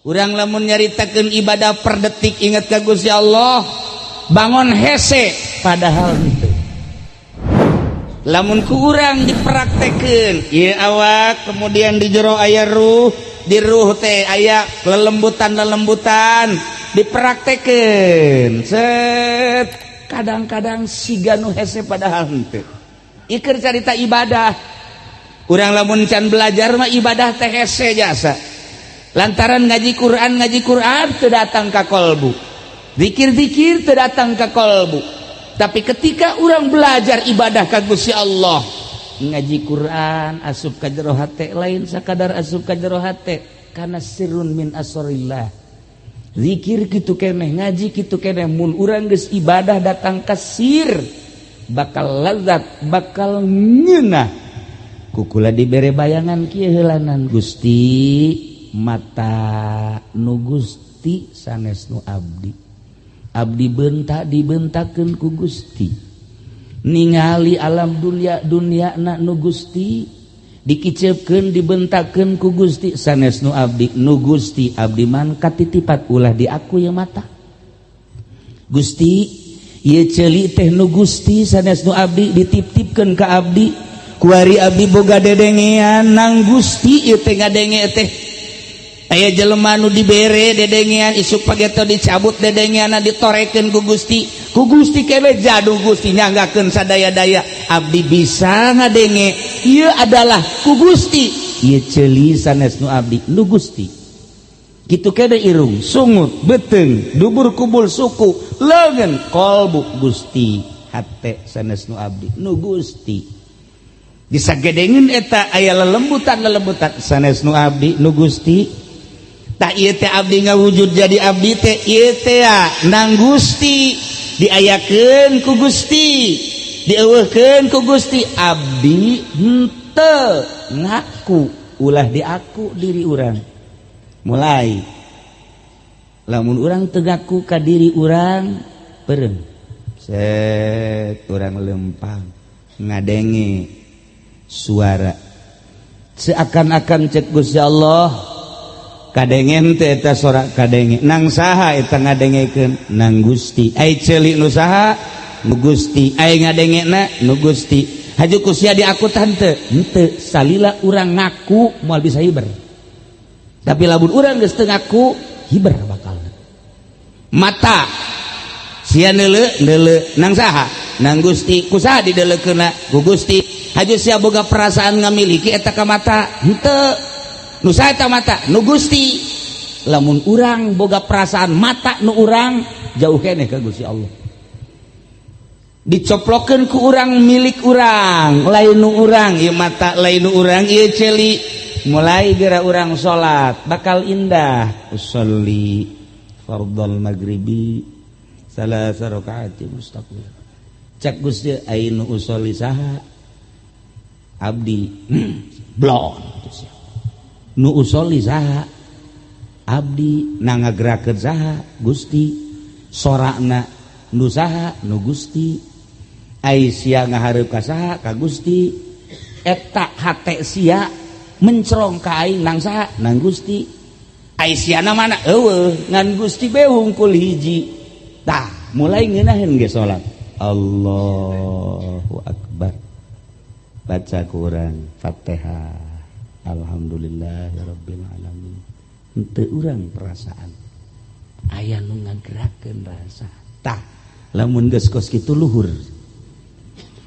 Urang lamun nyaritakeun ibadah per detik inget ka Gusti Allah, bangun hese, padahal henteu. Lamun ku urang dipraktekeun ieu awak, kemudian di jero aya ruh, di ruh teh aya lelembutan-lelembutan, dipraktekeun set, kadang-kadang siga nu hese, padahal henteu. Ieu carita ibadah. Urang lamun can belajar mah ibadah teh hese jasa, lantaran ngaji Quran, ngaji Quran teu datang ka kolbu, zikir-zikir teu datang ka kolbu. Tapi ketika orang belajar ibadah ka Gusti Allah, ngaji Quran asup ka jero hate, lain sakadar asup ka jero hate, karena sirrun min asrorillah. Zikir kitu keneh, ngaji kitu keneh, mun urang geus ibadah datang ka sir, bakal lezat, bakal ngeunah. Kukula dibere bayangan kieu heulanan, "Gusti, mata nu Gusti, sanes nu abdi. Abdi bentak dibentakeun ku Gusti, ningali alam dunia, dunia na nu Gusti, dikicepkeun dibentakeun ku Gusti, sanes nu abdi, nu Gusti. Abdi man katitipat, ulah di aku ya mata. Gusti, ieu ceuli teh nu Gusti, sanes nu abdi, dititipkeun ka abdi. Kuari abdi boga dedengean nang Gusti, ieu teh ngadenge teh. Aya jelema nu dibere dedengean, isuk pageto dicabut dedengean, ditorekeun ku Gusti, ku Gusti kebe jadu. Gusti nyanggakeun sadaya-daya, abdi bisa ngadenge ieu adalah ku Gusti. Ieu ceuli sanes nu abdi, nu Gusti. Kitu kebe irung, sungut, beuteung, dubur, kubul, suku, leungeun, kolbu Gusti, hate sanes nu abdi, nu Gusti. Disagedengeun eta aya lelembutan lelembutan, sanes nu abdi, nu Gusti. Tak ieu teh abdi ngawujud jadi abdi teh, ieu teh nang Gusti, diayakeun ku Gusti, dieuweuhkeun ku Gusti. Abdi henteu ngaku, ulah diaku diri urang." Mulai lamun urang teu ngaku ka diri urang, pereng set, urang lempang ngadenge suara, seakan-akan cek Gusti Allah, "Kadengen teh eta sorak? Kadenge nang saha eta ngadengekeun?" "Nang Gusti." "Ai ceuli nu saha?" "Nu Gusti." "Ai ngadengena?" "Nu Gusti." "Haju ku sia diaku tante?" "Henteu." Salila urang ngaku, moal bisa hiber. Tapi lamun urang geus teu ngaku, hiber bakal. Mata sia neuleu, neuleu nang saha? "Nang Gusti." "Ku saha dideulekeunna?" "Ku Gusti." "Haju sia boga perasaan ngamiliki eta ka mata?" "Henteu." "Nu saha eta mata?" "Nu Gusti." Lamun urang boga perasaan mata nu urang, jauh keneh ka Gusti Allah. Dicoplokeun ku urang milik urang, lain nu urang ieu mata, lain nu urang ieu ceuli. Mulai geura urang salat bakal indah. Usolli fardhal maghribi salasa rakaati mustaqbil. Cek Gusti, "Ai nu usolli saha?" "Abdi." Blon. "Nu usolli saha?" "Abdi." "Na ngagerakeun saha?" "Gusti." "Sorakna nu saha?" "Nu Gusti." "Ai sia ngahareup ka saha?" "Ka Gusti." "Eta hate sia mencerong ka aing nang saha?" "Nang Gusti." "Ai siana mana?" "Eueuh, ngan Gusti be hungkul hiji." Tah, mulai ngeunaheun ge salat. Allahu akbar, baca kurang Fatihah, alhamdulillahirabbil alamin, henteu urang perasaan aya nu ngagerakeun rasa. Tah, lamun geus kos kitu, luhur.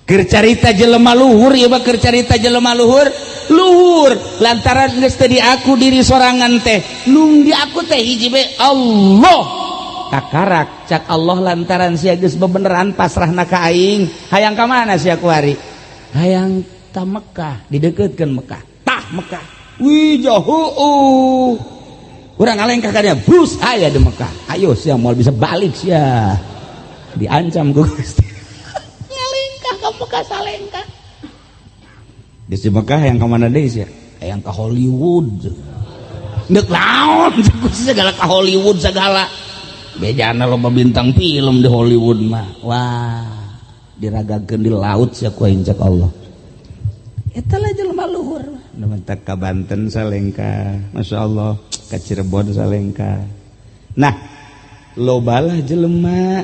Keur carita jelema luhur ieu mah, keur carita jelema luhur. Luhur lantaran geus teu diaku diri sorangan teh, nu diaku teh hiji be, Allah. Kakarak cak Allah, "Lantaran sia geus bebeneran pasrahna ka aing, hayang ka mana sia kuari?" "Hayang ka Mekah." Dideukeutkeun Mekah. Tah, Mekah, wih, jauh. Urang ngalengkah ka dia, bus aya di Mekah. "Ayo sia, moal bisa balik sia." Diancam ku Gusti. Ngalengkah ka Mekah, salengkah di Mekah, "Hayang ka mana deui sia?" "Hayang ka Hollywood." "Deuk naon segala ka Hollywood segala? Bejana loba bintang film di Hollywood mah." "Wah, diragakeun di laut sia ku aing," cek Allah. Eta lah jelema luhur. Nu mentak ka Banten salengkah, Masya Allah. Ka Cirebon salengkah. Nah, lobalah jelema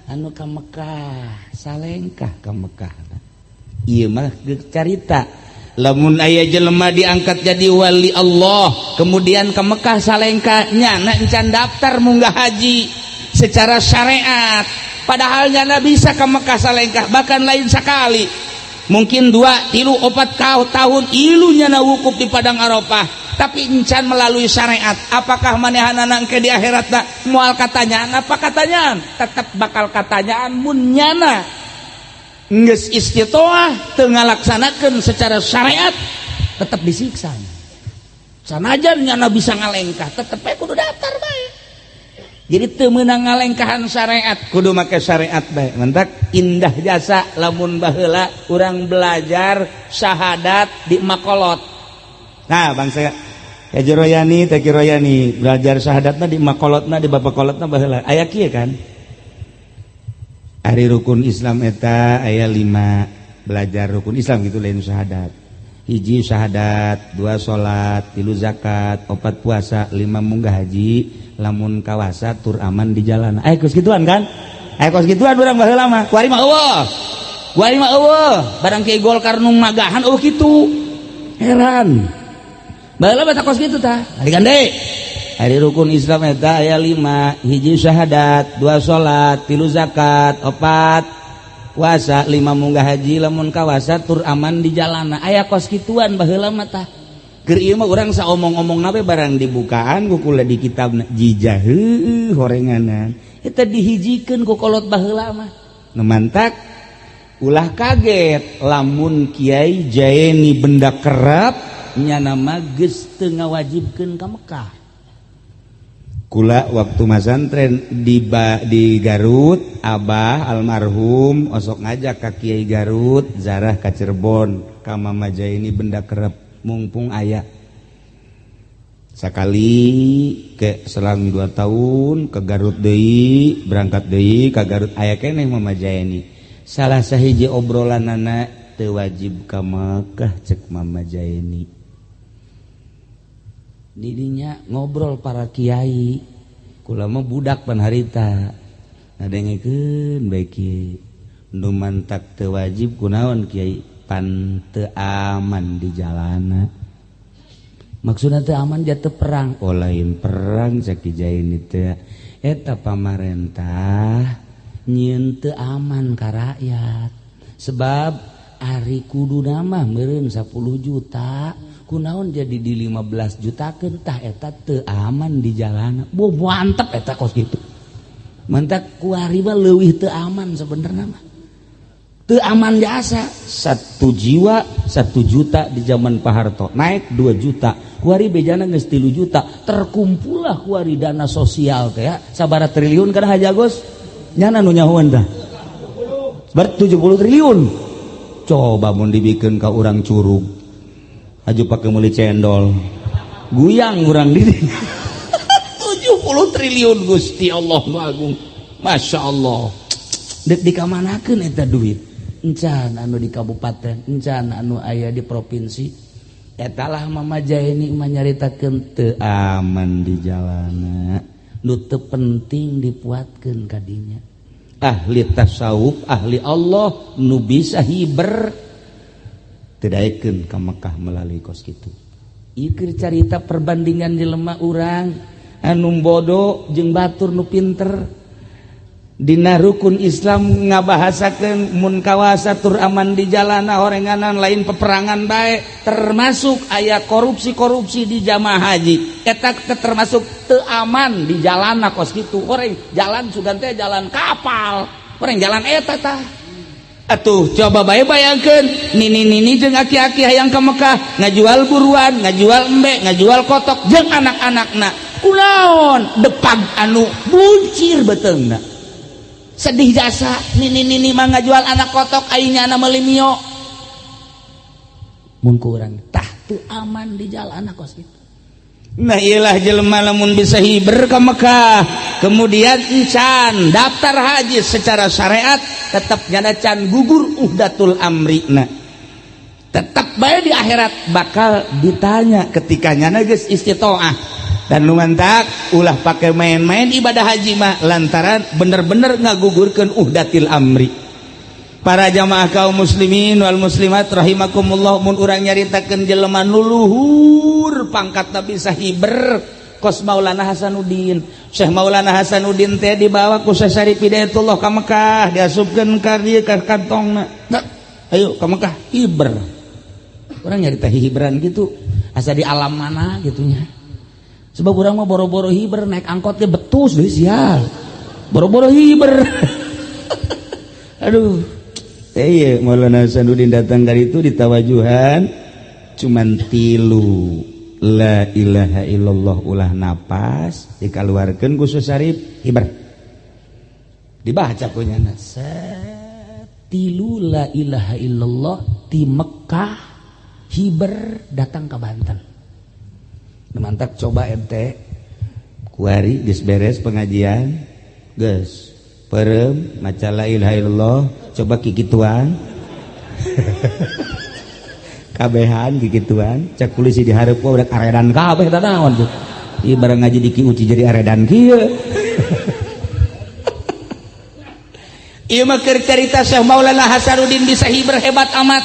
anu ka Mekah salengkah ka Mekah. Ieu mah carita lamun aya jelema diangkat jadi wali Allah kemudian ke Mekah salengkah, nyana encan daftar munggah haji secara syariat, padahal nyana bisa ke Mekah salengkah, bahkan lain sekali, mungkin 2, 3, 4 tahun ilu nyana wukuf di Padang Arafah, tapi encan melalui syariat. Apakah manehanana engke di akhirat moal katanyaan? Apa katanyaan? Tetap bakal katanyaan mun nyana geus istitoah teu ngalaksanakeun secara syariat, tetap disiksa. Sanajan nyana bisa ngalengkah, tetep bae kudu daftar bae. Jadi teu meunang ngalengkahan syariat, kudu make syariat bae. Mantak indah jasa lamun baheula urang belajar syahadat di makolot. Nah, bangsa Haji Royani, Teki Royani belajar syahadatna di makolotna, di bapak kolotna baheula. Aya kieu kan? Ari rukun Islam eta aya 5, belajar rukun Islam gitu lain syahadat. Hiji syahadat, 2 salat, 3 zakat, 4 puasa, 5 munggah haji, lamun kawasa tur aman di jalan. Aya kos gituan kan? Aya kos gituan urang baheula mah. Kuari mah eueuh. Kuari mah eueuh. Barang kieu Golkar nu magahan eueuh kitu. Heran. Baheula mah kos kitu tah. Ari gande. Ari rukun Islam eta aya 5, hiji syahadat, 2 salat, 3 zakat, 4 puasa, 5 munggah haji, lamun kawasa tur aman di jalana. Aya kos kituan baheula mah tah. Keur ieu mah urang saomong-omongna we barang dibukaan ku kula di kitabna jijah heueuh horenganan. Eta dihijikeun ku kolot baheula mah. Nu mantak ulah kaget lamun Kiai Jaeni benda kerap nyana mah geus teu ngawajibkeun ka Mekah. Kula waktu masantren di Garut, abah almarhum osok ngajak ka Kiai Garut zarah ka Cirebon ka Mama Jaini benda kerep mumpung aya. Sakali ke selang 2 tahun ke Garut deui, berangkat deui ka Garut aya keneh Mama Jaini. Salah sahiji obrolanana teu wajib ka Mekah cek Mama Jaini. Didinya ngobrol para kiai, kula mah budak pan harita ngadengekeun bae kiai. Nu mantak teu wajib kunaon kiai, pan teu aman di jalana. Maksudna teu aman jatuh perang. Oh lain perang cek Kiai teh, eta pamarentah nyieun teu aman ka rakyat. Sebab ari kuduna mah meureun 10 juta, kunaon jadi di 15 juta tah eta teu aman di jalana. Bo mantep eta kos kitu. Mantak kuari mah leuwih teu aman sebenarnya mah. Teu aman jasa 1 jiwa 1 juta di zaman Pak Harto naik 2 juta, kuari bejana geus 3 juta, terkumpullah kuari dana sosial teh ya sabaraha triliun kana Haji Agus nyana nu nyahoan tah ber 70 triliun. Coba mun dibikeun ka urang curug aju pake meuli cendol guyang urang di 70 triliun. Gusti Allah Agung, Masya Allah. Dek dikamanakeun eta duit, encan anu di kabupaten, encan anu aya di provinsi. Etalah Mama Jaini manyaritakeun teu aman di jalana, nu teu penting dipuatkeun ka dinya. Ahli tasawuf, ahli Allah nu bisa hiber teu daekeun ka Mekah melalui kos kitu. Ieu keur carita perbandingan jelema urang anu bodoh jeung batur nu pinter. Dina rukun Islam ngabahasakeun mun kawasa tur aman di jalana horenganan lain peperangan bae, termasuk aya korupsi-korupsi di jamaah haji eta termasuk teu aman di jalana kos kitu. Horeng jalan sugan teh jalan kapal, horeng jalan eta tah. Atuh coba bae bayangkeun nini-nini jeung aki-aki hayang ka Mekah ngajual buruan, ngajual embe, ngajual kotok jeung anak-anakna. Kunaon depag anu buncir beuteungna. Sedih jasa nini-nini mah ngajual anak kotok aingnya anak meuli mio. Mun ku urang tah teu aman di jalan kos kitu. Nah iyalah jelema lamun bisa hiber ke Mekah kemudian encan daftar haji secara syariat tetap nyana can gugur uhdatul amrina, tetap bae di akhirat bakal ditanya ketika nyana geus istitoah. Dan nu mantak ulah pakai main-main ibadah haji mah, lantaran bener-bener ngagugurkeun uhdatil amri. Para jamaah kaum muslimin wal muslimat rahimakumullah, mun urang nyaritakeun jelema nu luhur pangkatna bisa hiber kos Maulana Hasanuddin. Syekh Maulana Hasanuddin teh dibawa ku Syekh Syarif Hidayatullah ka Mekah, diasupkeun ka dieu ka kantongna. Ayo ka Mekah hiber. Urang nyarita hiberan gitu asa di alam mana gitunya. Sebab urang mah boro-boro hiber, naik angkotnya betus deui sial. Boro-boro hiber. Aduh. Teh Maulana Hasanuddin datang dari itu ditawajuhan cuman tilu la ilaha illallah, ulah napas dikaluarkeun ku Syarif hiber. Dibaca punya tilu la ilaha illallah di Mekah hiber datang ke Banten. Mantap, coba ente kuari geus beres pengajian geus perem maca la ilaha illallah, coba kikituan kabehan kikituan, cek polisi di hareup udah aredan kabeh tah naon tuh. Ieu barang ngaji di Ki Uci jadi aredan kieu. Ieu mah keur carita Syekh Maulana Hasanuddin bisa hiber hebat amat.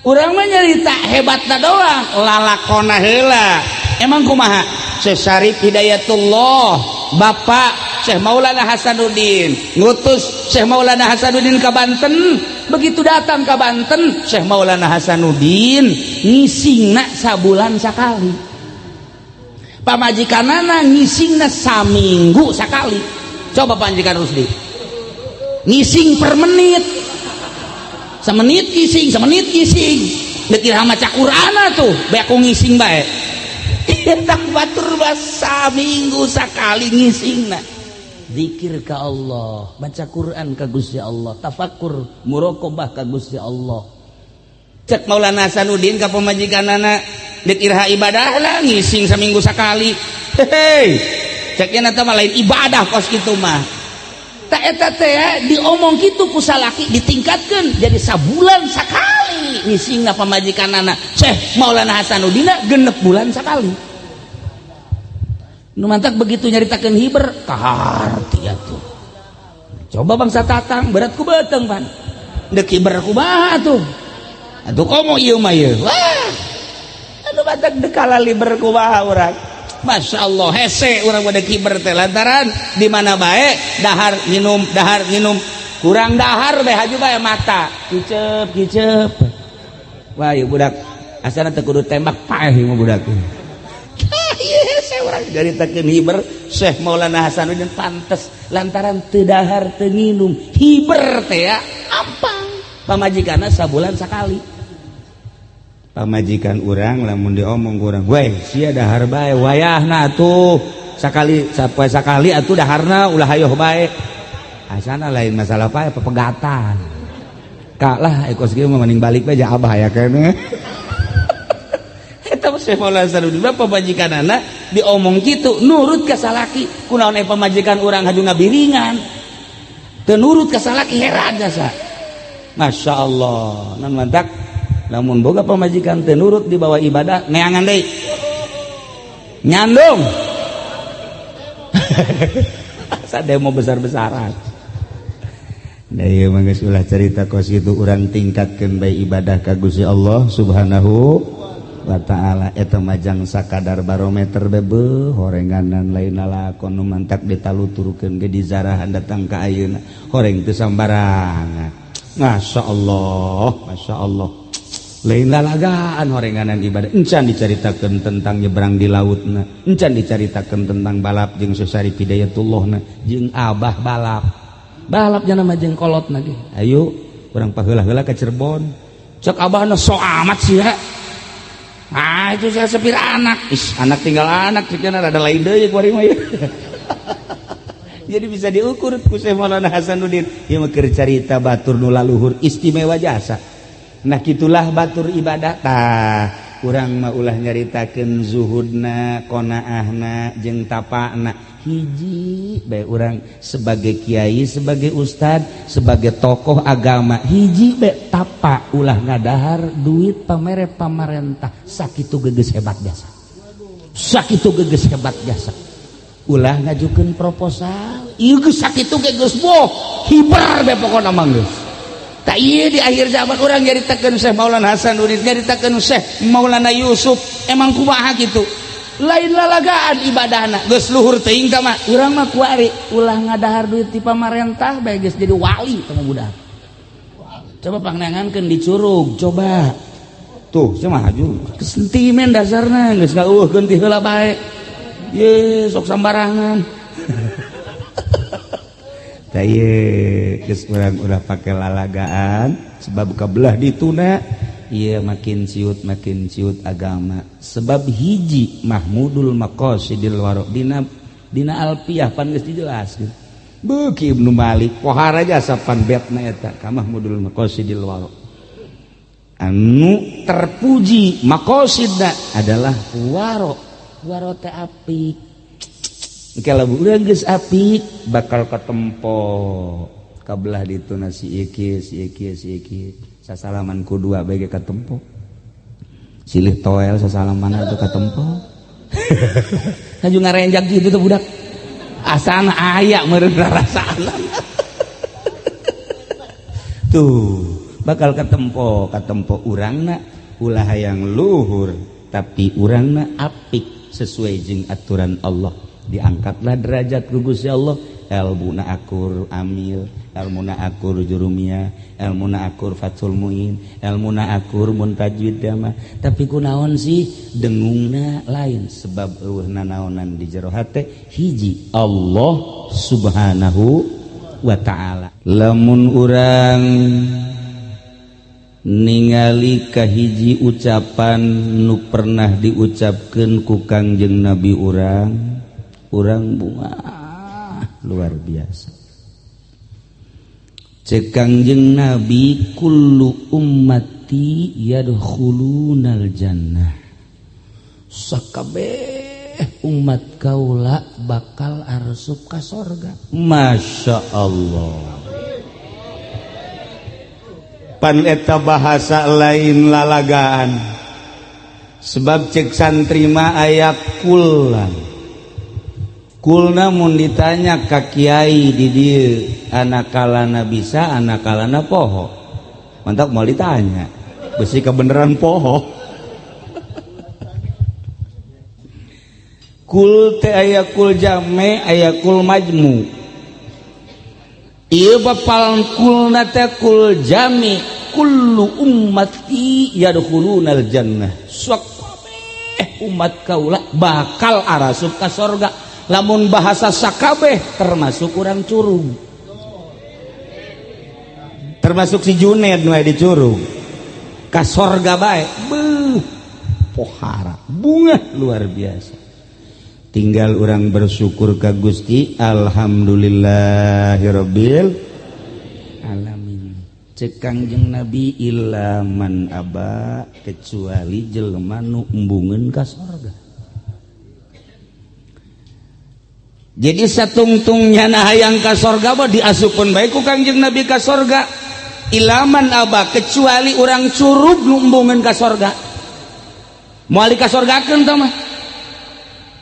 Urang mah nyarita hebatna doang, lalakona heula. Emang kumaha? Syekh Syarif Hidayatullah, bapak Syekh Maulana Hasanuddin, ngutus Syekh Maulana Hasanuddin ke Banten. Begitu datang ke Banten, Syekh Maulana Hasanuddin ngisingna sabulan sakali. Pamajikanana ngisingna saminggu sakali. Coba panjikan Rusdi. Ngising per menit. Semenit ngising, semenit ngising. Deuk iraha maca Qur'ana tuh, bae aku ngising bae. Eta batur saminggu sakali ngisingna. Zikir ka Allah, baca Quran ka Gusti Allah, tafakur muraqabah ka Gusti Allah. Cek Maulana Hasanuddin ka pamajikanana, deuk iraha ibadahna ngising saminggu sakali. Hei, ceknya eta mah lain ibadah kos kitu mah. Tak eta teh diomong kitu ku salaki ditingkatkeun jadi sabulan sakali ngisingna pamajikanana. Syekh Maulana Hasanuddin genep bulan sakali. Nu mantak begitu nyaritakeun hiber kaharti atuh. Coba bangsa tatang berat ku beuteung pan. Deuk hiber kumaha atuh? Atuh komo ieu mah ieu. Wah. Anu mantak deuk kalaliber kumaha urang. Masya Allah hese urang mah deuk hiber teh lantaran di mana bae dahar minum kurang dahar bae haju bae mata kicep kicep. Wah ieu budak asana teu kudu tembak paeh ieu mah budak. Orang nyaritakeun hiber Syekh Maulana Hasanuddin pantes lantaran teu dahar teu nginum hiber teh ya ampang pamajikanna sabulan sakali. Pamajikan urang lamun diomong ku urang, "Weh, sia dahar bae wayahna atuh sakali sapoe sakali atuh daharna ulah hayoh bae." Asana lain masalah pae pepegatan. Kak lah ekos kieu mah mending balik bae ja abah ya keneh. Syekh Maulana Hasanuddin pamajikanana diomong kitu nurut ka salaki, kunaon eh pamajikan urang haju ngabiringan teu nurut ka salaki heran jasa. Masya Allah nan mantak lamun boga pamajikan teu nurut dibawa ibadah neangan deui nyandung. Asa demo besar-besaran. Nah ieu mah geus ulah carita kos kitu urang tingkatkeun bae ibadah ka Gusti Allah Subhanahu wa ta'ala. Eta majang sakadar barometer bebe horenganan lain lalakon nu mantak ditaluturkeun ge dizarahan datang ka ayeuna horeng teu sambarangan. Masya Allah, Masya Allah lain lalagaan horenganan ibadah. Encan dicaritakeun tentang nyebrang di lautna, encan dicaritakeun tentang balap jeung Syarif Hidayatullahna jeung abah balap balapnya nama jeung kolotna ge. Ayo urang paheula-heula ka Cirebon, cek abahna so amat sih ya. Ah itu saya sepir anak, is anak tinggal anak, ciknya ada lain deui kuari mah. Jadi bisa diukur ku Syekh Maulana Hasanuddin. Ieu mah keur carita batur nu laluhur istimewa jasa. Nah kitulah batur ibadah tah. Urang mah ulah nyaritakeun zuhudna, qanaahna, jeung tapana. Hiji bae urang sebagai kiai, sebagai ustad, sebagai tokoh agama, hiji bae tapa ulah ngadahar duit pamere pamarentah sakitu geus hebat biasa. Sakitu geus hebat jasa. Ulah ngajukeun proposal. Ieu geus sakitu ge geus boh, hiber be pokona mah geus. Tak ieu di akhir zaman urang nyaritakeun Syekh Maulana Hasanuddin, nyaritakeun Syekh Maulana Yusuf, emang kumaha kitu? Lain lalagaan ibadahna, geus luhur teuing tah mah. Urang mah kuari ulah ngadahar duit ti pamarentah bae geus jadi wali teh mah budak. Coba pangnangankeun di Curug, coba. Tuh, sia mah haju. Sentimen dasarna geus ngaueuhkeun ti heula bae. Ye, sok sambarangan. Tah ieu geus urang ulah pake lalagaan sebab kabelah dituna ieu makin ciut agama. Sebab hiji Mahmudul Maqasidil Waro dina dina Alfiyah pan geus dijelaskeun. Beuki Ibnu Malik pohara jasa pan betna eta ka Mahmudul Maqasidil Waro. Anu terpuji maqasidna adalah waro. Waro teh apik. Kalau urang geus apik bakal katempo kabelah dituna si iki si iki si iki sasalaman ku dua bae katempo. Silih toel sasalaman atuh katempo. Haju ngarenjak gitu tuh budak. Asana aya meureun rarasaan. Tuh bakal katempo katempo urangna ulah hayang luhur tapi urangna apik sesuai jeung aturan Allah. Diangkatlah derajat ku Gusti Allah, ilmuna akur amil, ilmuna akur jurumiyah, ilmuna akur fathul muin, ilmuna akur muntajwid mah. Tapi kunaon sih dengungna lain sebab eueuh nanaonan di jero hate hiji Allah Subhanahu wa ta'ala. Lamun urang ningali kahiji ucapan nu pernah diucapkeun ku Kangjeng Nabi urang, urang bunga luar biasa. Cek Kangjeng Nabi kullu ummati yadkhulunal jannah. Sakabeh umat kaula bakal arsup ka sorga. Masya Allah. Pan eta bahasa lain lalagaan. Sebab cek santri mah aya kullan. Kulna mun ditanya ka kiai di dieu anakalana bisa anakalana poho. Mantap mau ditanya. Besi kebenaran poho. Kul teh aya kul jame aya kul majmu. Ieu bapal kulna teh kul jami kullu ummati yadkhulunal jannah. Sok umat kaula bakal arasup ka sorga. Lamun bahasa sakabeh termasuk urang Curug. Termasuk si Juned nu aya di Curug. Ka sorga bae. Beuh, pohara, bunga luar biasa. Tinggal orang bersyukur ka Gusti, alhamdulillahirabbil alamin. Cek Kangjeng Nabi illa man aba, kecuali jelema nu embungeun ka sorga. Jadi satungtungnya na hayang ka sorga mah diasupkeun bae ku Kangjeng Nabi ka sorga. Ilaman aba, kecuali orang Curug nu embungeun ka sorga. Moal dikasorgakeun tah mah.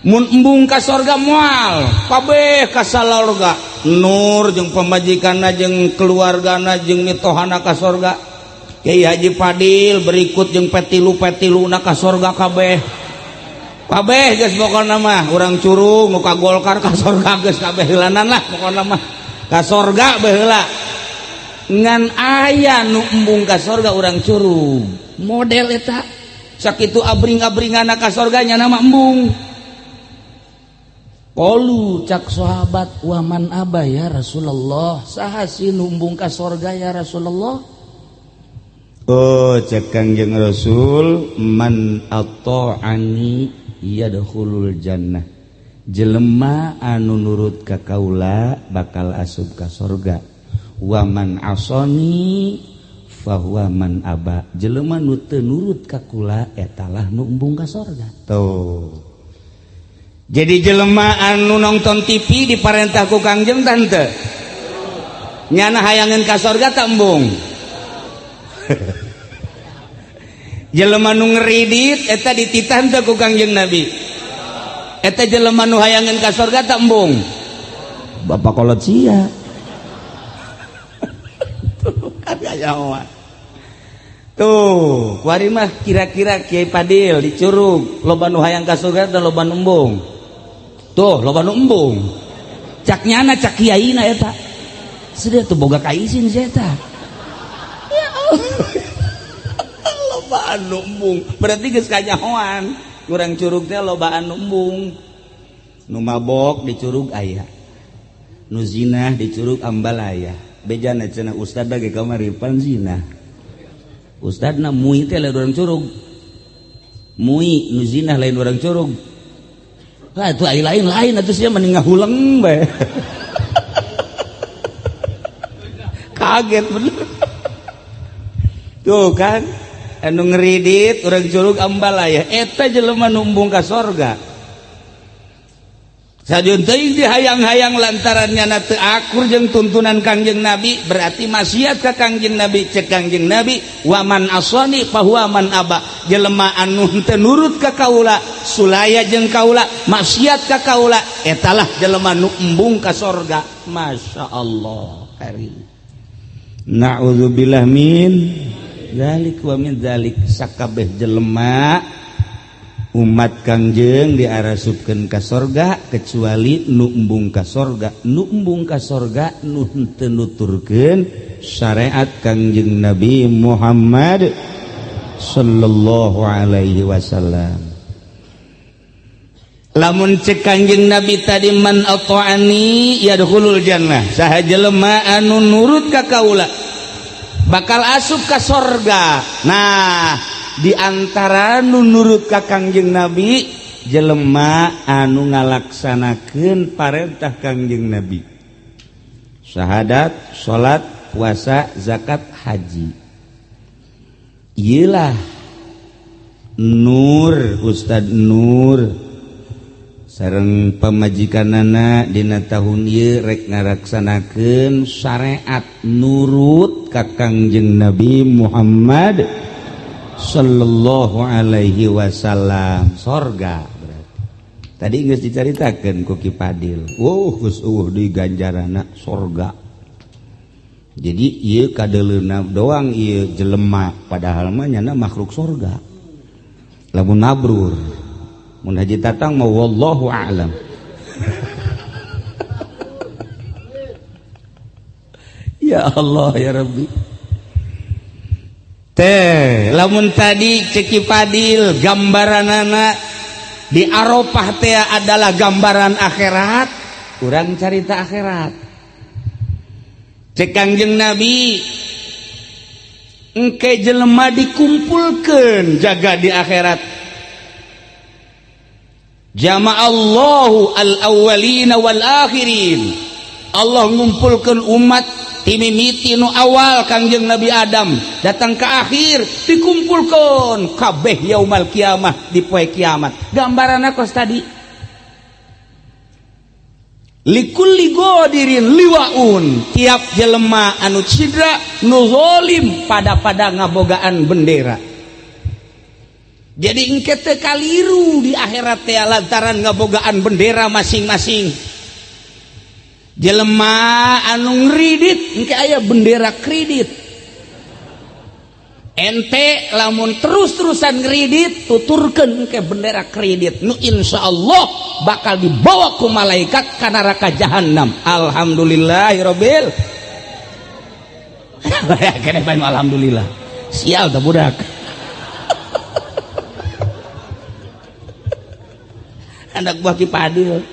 Mun embung ka sorga moal, kabeh ka salorga. Nur jeung pamajikanna jeung keluargana jeung mitohana ka sorga. Kiai Haji Fadil berikut jeung petilu-petiluna ka sorga kabeh. Kabeh geus pokona mah urang Curug nu ka Golkar ka sorga geus kabeh heulanan lah pokona mah. Ka sorga bae heula. Ngan aya nu embung ka sorga urang Curug. Model eta sakitu abring-abringana ka sorga nya nama embung. Qalu cak sahabat waman aba ya Rasulullah, saha sih nu embung ka sorga ya Rasulullah? Oh cek Kangjeng Rasul, man ata'ani yadkhulul jannah. Jelema anu nurut ka kaula bakal asup ka sorga. Waman asoni fahuwa man aba. Jelema nu teu nurut ka kula etalah nu embung ka sorga. Tuh. Jadi jelema anu nonton TV diparentah ku Kangjeng tante. Nyana hayangeun ka sorga tak embung. Jelema nu ngeridit eta dititah teu ku Kangjeng Nabi. Eta jelema nu hayangeun ka sorga tak embung. Bapak kolot sia. Tuh kan aya. Tuh, kuari mah kira-kira Kiai Padil di Curug loba nu hayang ka surga dan loba nu embung. Tuh, loba nu embung. Cak nyana cak kiaina eta. Sudah tuh boga kaisin si eta. Ya Allah. Loba anu embung. Berarti geus kanyahoan. Urang Curug teh loba anu embung. Nu mabok di Curug aya. Nu zina di Curug ambal aya. Bejana cenah ustad bagi kamari pan zina. Ustadna mui teh lain urang Curug. Mui nu zina lain urang Curug. Lah atuh ai lain-lain atuh sia mending ngahuleng bae. Kaget bener. Tuh kan anu ngeridit urang Curug ambal aya. Eta jelema nu embung ka sorga. Sajun teuing dihayang-hayang lantaran nyana teu akur jeung tuntunan Kangjeng Nabi, berarti maksiat ka Kangjeng Nabi. Cek Kangjeng Nabi, wa man asani fahuwa man aba. Jelema anu teu nurut ka kaula, sulaya jeung kaula, maksiat ka kaula, etalah jelema nu embung ka sorga. Masya Allah karim. Na'udzubillah min dzalik wa min dzalik. Sakabeh jelema umat Kangjeng diarasupkeun ka sorga kecuali nu embung ka sorga. Nu embung ka sorga nu henteu nuturkeun syariat Kangjeng Nabi Muhammad sallallahu alaihi wasallam. Lamun cek Kangjeng Nabi tadi man ata'ani yadkhulul jannah, saha jelema anu nurut ka kaula bakal asup ka sorga. Nah, di antara nu nurut ka Kangjeng Nabi jelema anu ngalaksanakeun parentah Kangjeng Nabi, syahadat, salat, puasa, zakat, haji. Iyalah Nur, Ustad Nur sareng pamajikanana dina tahun ieu rek ngalaksanakeun syariat nurut ka Kangjeng Nabi Muhammad sallallahu alaihi wasallam. Sorga berarti. Tadi geus dicaritakeun ku Ki Padil. Wuh, geus eueuh deui ganjarana sorga. Jadi ieu kadeuleuna doang ieu jelema, padahal mah nyana makhluk sorga. Lamun mabrur, mun Haji Tatang mah wallahu a'lam. Ya Allah ya Rabbi. Teh, lamun tadi ceki Padil gambaranana di Arafah teh adalah gambaran akhirat, urang carita akhirat. Cek Kangjeng Nabi, engke jelema dikumpulkeun jaga di akhirat. Jama'allahu al-awwalina wal akhirin. Allah ngumpulkeun umat timimiti nu awal Kangjeng Nabi Adam datang ke akhir, dikumpulkan kabeh yaumal kiamah di poe kiamat. Gambaranna kos tadi, likulli godirin liwaun, tiap jelema anu cidra nu zalim pada-pada ngabogaan bendera. Jadi engke teu kaliru di akhirat teh lantaran ngabogaan bendera masing-masing. Jelema anu ngridit engke aya bendera kredit. Ente lamun terus-terusan ngridit, tuturkeun engke bendera kredit nu insyaallah bakal dibawa ku malaikat ka neraka jahanam. Alhamdulillahirabbil. Kene bae alhamdulillah. Sial teh budak. Anak buah Ki Padil.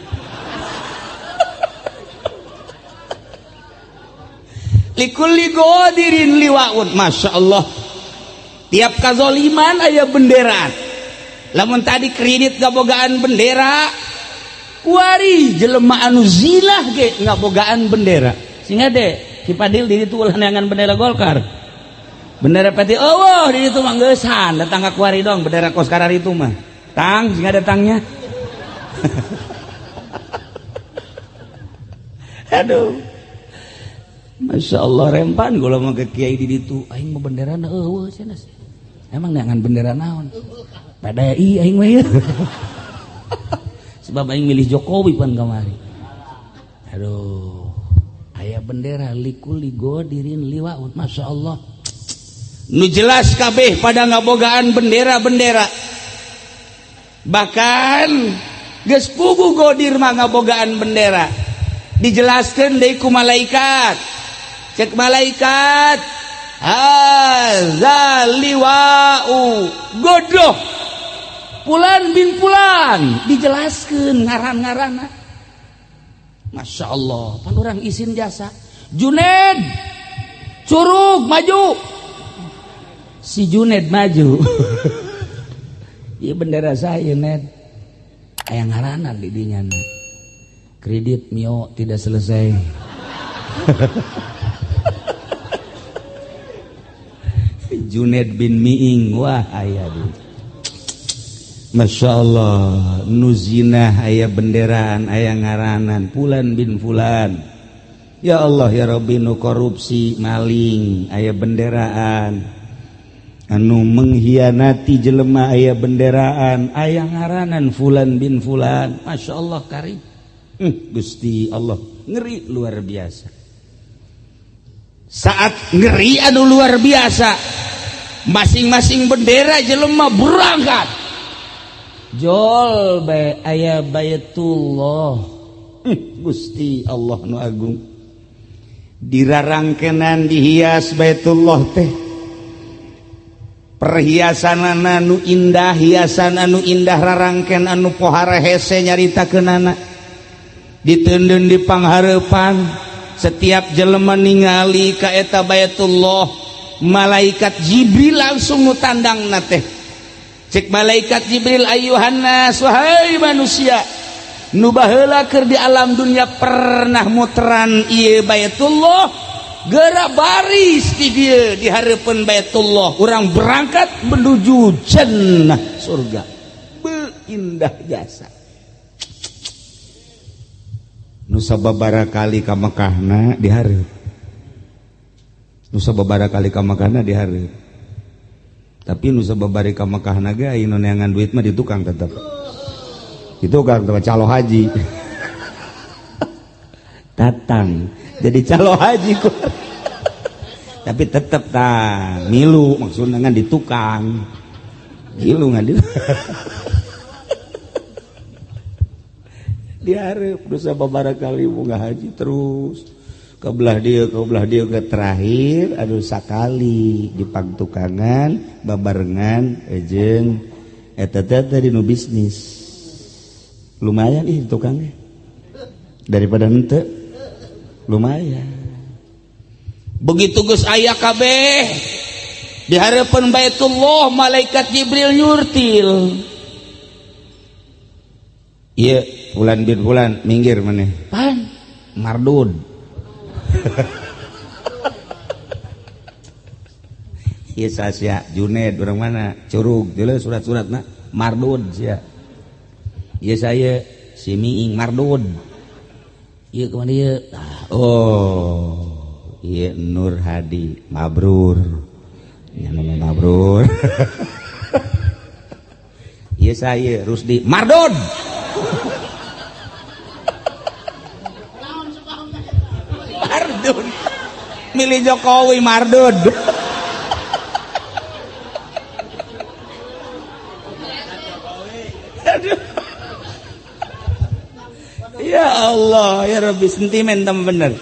Likulli godirin liwaun. Masya Allah, tiap kazoliman aya bendera. Lamun tadi kredit ngabogaan bendera, kuari jelema anu zilah ge ngabogaan bendera. Sehingga deh Ki Padil di ditu ulah neangan bendera Golkar, bendera PT eueuh di ditu mah geusan datang ka kuari dong bendera kos karar itu mah tang sehingga datangnya. Aduh, Masya Allah, rempan gula mah ke kiai di ditu aing mah benderana eueuh cenah. Emang neangan bendera naon? PDI aing mah ieu. Sebab aing milih Jokowi pan kamari. Aduh, aya bendera likuli godirin liwaun. Masya Allah. Nu jelas kabeh pada ngabogaan bendera-bendera. Bahkan geus puguh godir mah ngabogaan bendera. Dijelaskeun deui ku malaikat. Cek malaikat, hadza liwa'u godoh fulan bin fulan, dijelaskeun ngaran-ngaranna. Masya Allah, pan urang isin jasa. Juned Curug maju. Si Juned maju. Ieu bendera saya, Ned. Aya ngaranan di dinya. Kredit Mio tidak selesai. Juned bin Miing, wah aya di. Masya Allah, nu zinah aya benderaan, aya ngaranan fulan bin fulan. Ya Allah ya Rabbi, nu korupsi maling aya benderaan, anu mengkhianati jelema aya benderaan, aya ngaranan fulan bin fulan. Masya Allah karim. Gusti Allah ngeri luar biasa. Saat ngeri anu luar biasa, masing-masing bendera jelema berangkat. Jol bae aya Baitullah. Gusti Allah nu agung. Dirarangkenan dihias Baitullah teh. Perhiasanana nu indah, hiasan anu indah, rarangken anu pohara hese nyaritakeunana. Diteundeun di panghareupan. Setiap jelema ningali ka eta Baitullah, malaikat Jibril langsung nu tandangna teh. Cek malaikat Jibril, ayuhan nas, wahai manusia, nu baheula keur di alam dunia pernah muteran ieu Baitullah, geura baris di dieu di hareupeun Baitullah, urang berangkat menuju jannah surga. Beindah jasa. Nu sababaraha kali ka Mekahna dihareup. Nu sababaraha kali ka Mekahna dihareup. Tapi nu sababaraha ka Mekahna ge aya nu neangan duit mah di tukang tetep. Di tukang tetep calo haji. Datang jadi calo haji ku. Tapi tetep tah milu maksudna ngan di tukang. Milu ngan di dihareup dosa babaraha kali munggah haji terus kebelah dia ke terakhir aduh sakali di pangtukangan babarengan jeung eta teh tadi nu bisnis lumayan ih tukangnya daripada henteu lumayan. Begitu geus aya kabeh di hareupeun Baitullah, malaikat Jibril nyurtil. Iya, fulan bin fulan minggir maneh. Pan mardud. Ieu sia Juned urang mana? Curug, deuleu surat-suratna mardud sia. Ieu saya si Miing mardud. Ieu kumaha ieu? Oh, ieu Nur Hadi mabrur. Nya nama mabrur. Ieu saya Rusdi mardud. Mardud. Milih Jokowi mardud. Ya Allah, ya Rabbi, sentimen tem bener.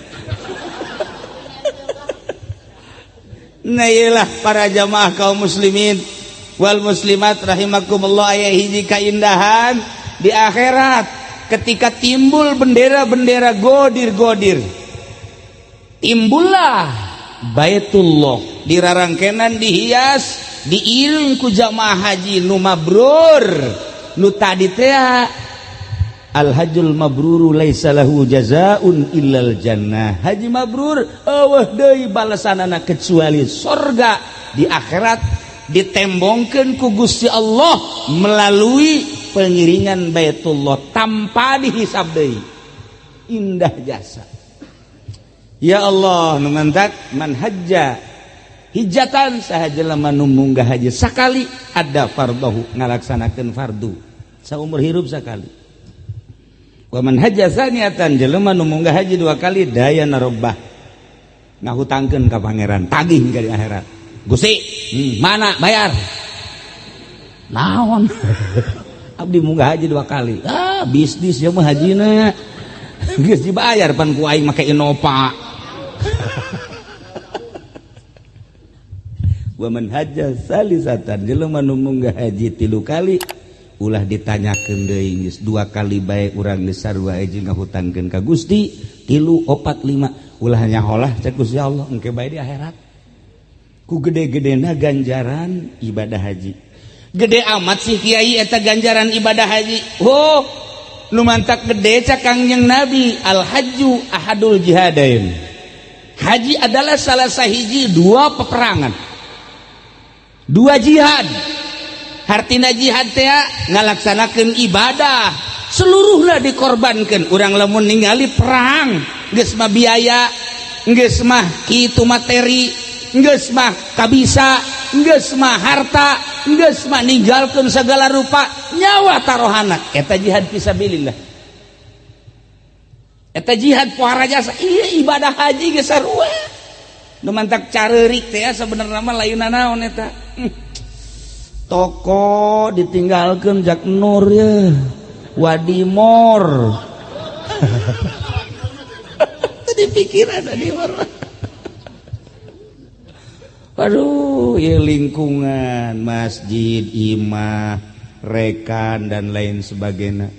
Nah iyalah para jamaah kaum muslimin wal muslimat rahimakumullah, aya hiji kaindahan di akhirat ketika timbul bendera-bendera godir-godir, timbullah Baitullah dirarangkenan dihias diiring ku jamaah haji nu mabrur nu tadi teh al hajjul mabruru laisa lahu jazaun illal jannah. Haji mabrur eueuh deui balasanana kecuali sorga di akhirat, ditembongkeun ku Gusti Allah melalui pengiringan Baitullah tanpa dihisab deui. Indah jasa. Ya Allah, nu mantak man hajja hijatan saha jelema nu munggah haji sakali ada fardahu ngalaksanakeun fardu saumur hirup sakali. Wa man hajja tsaniatan jelema nu munggah haji dua kali dayana rabbah ngahutangkeun ka pangeran tagih ka di akhirat. Gusti, mana bayar? Naon? Abdi munggah haji dua kali. Ah, bisnis ya mah hajina. Geus dibayar pan ku aing make Innova. Wa man hajja salisatan jelema nu munggah haji tilu kali ulah ditanyakeun deui geus dua kali bae urang geus sarua jeung ngahutangkeun ka Gusti 3 4 5 ulah nyaholah cek Gusti Allah engke bae di akhirat. Ku gede-gedena ganjaran ibadah haji. Gede amat sih kiai eta ganjaran ibadah haji. Oh, nu mantak gede cak Kangjeng Nabi al hajju ahadul jihadain. Haji adalah salah sahiji dua peperangan. Dua jihad. Hartina jihad teh ngalaksanakeun ibadah, seluruhna dikorbankeun. Urang lamun ningali perang, geus mah biaya, geus mah kitu materi, geus mah kabisa, geus mah harta, geus mah ninggalkeun segala rupa nyawa tarohana. Eta jihad fisabilillah. Eta jihad pohara jasa. Ieu ibadah haji geus sarua. Nu mantak careurik teh sebenarnya mah lain naon eta. Toko ditinggalkeun jak nur ye. Wadimor. Tadi pikiran Wadimor. Aduh, ya lingkungan, masjid, imah, rekan dan lain sebagainya.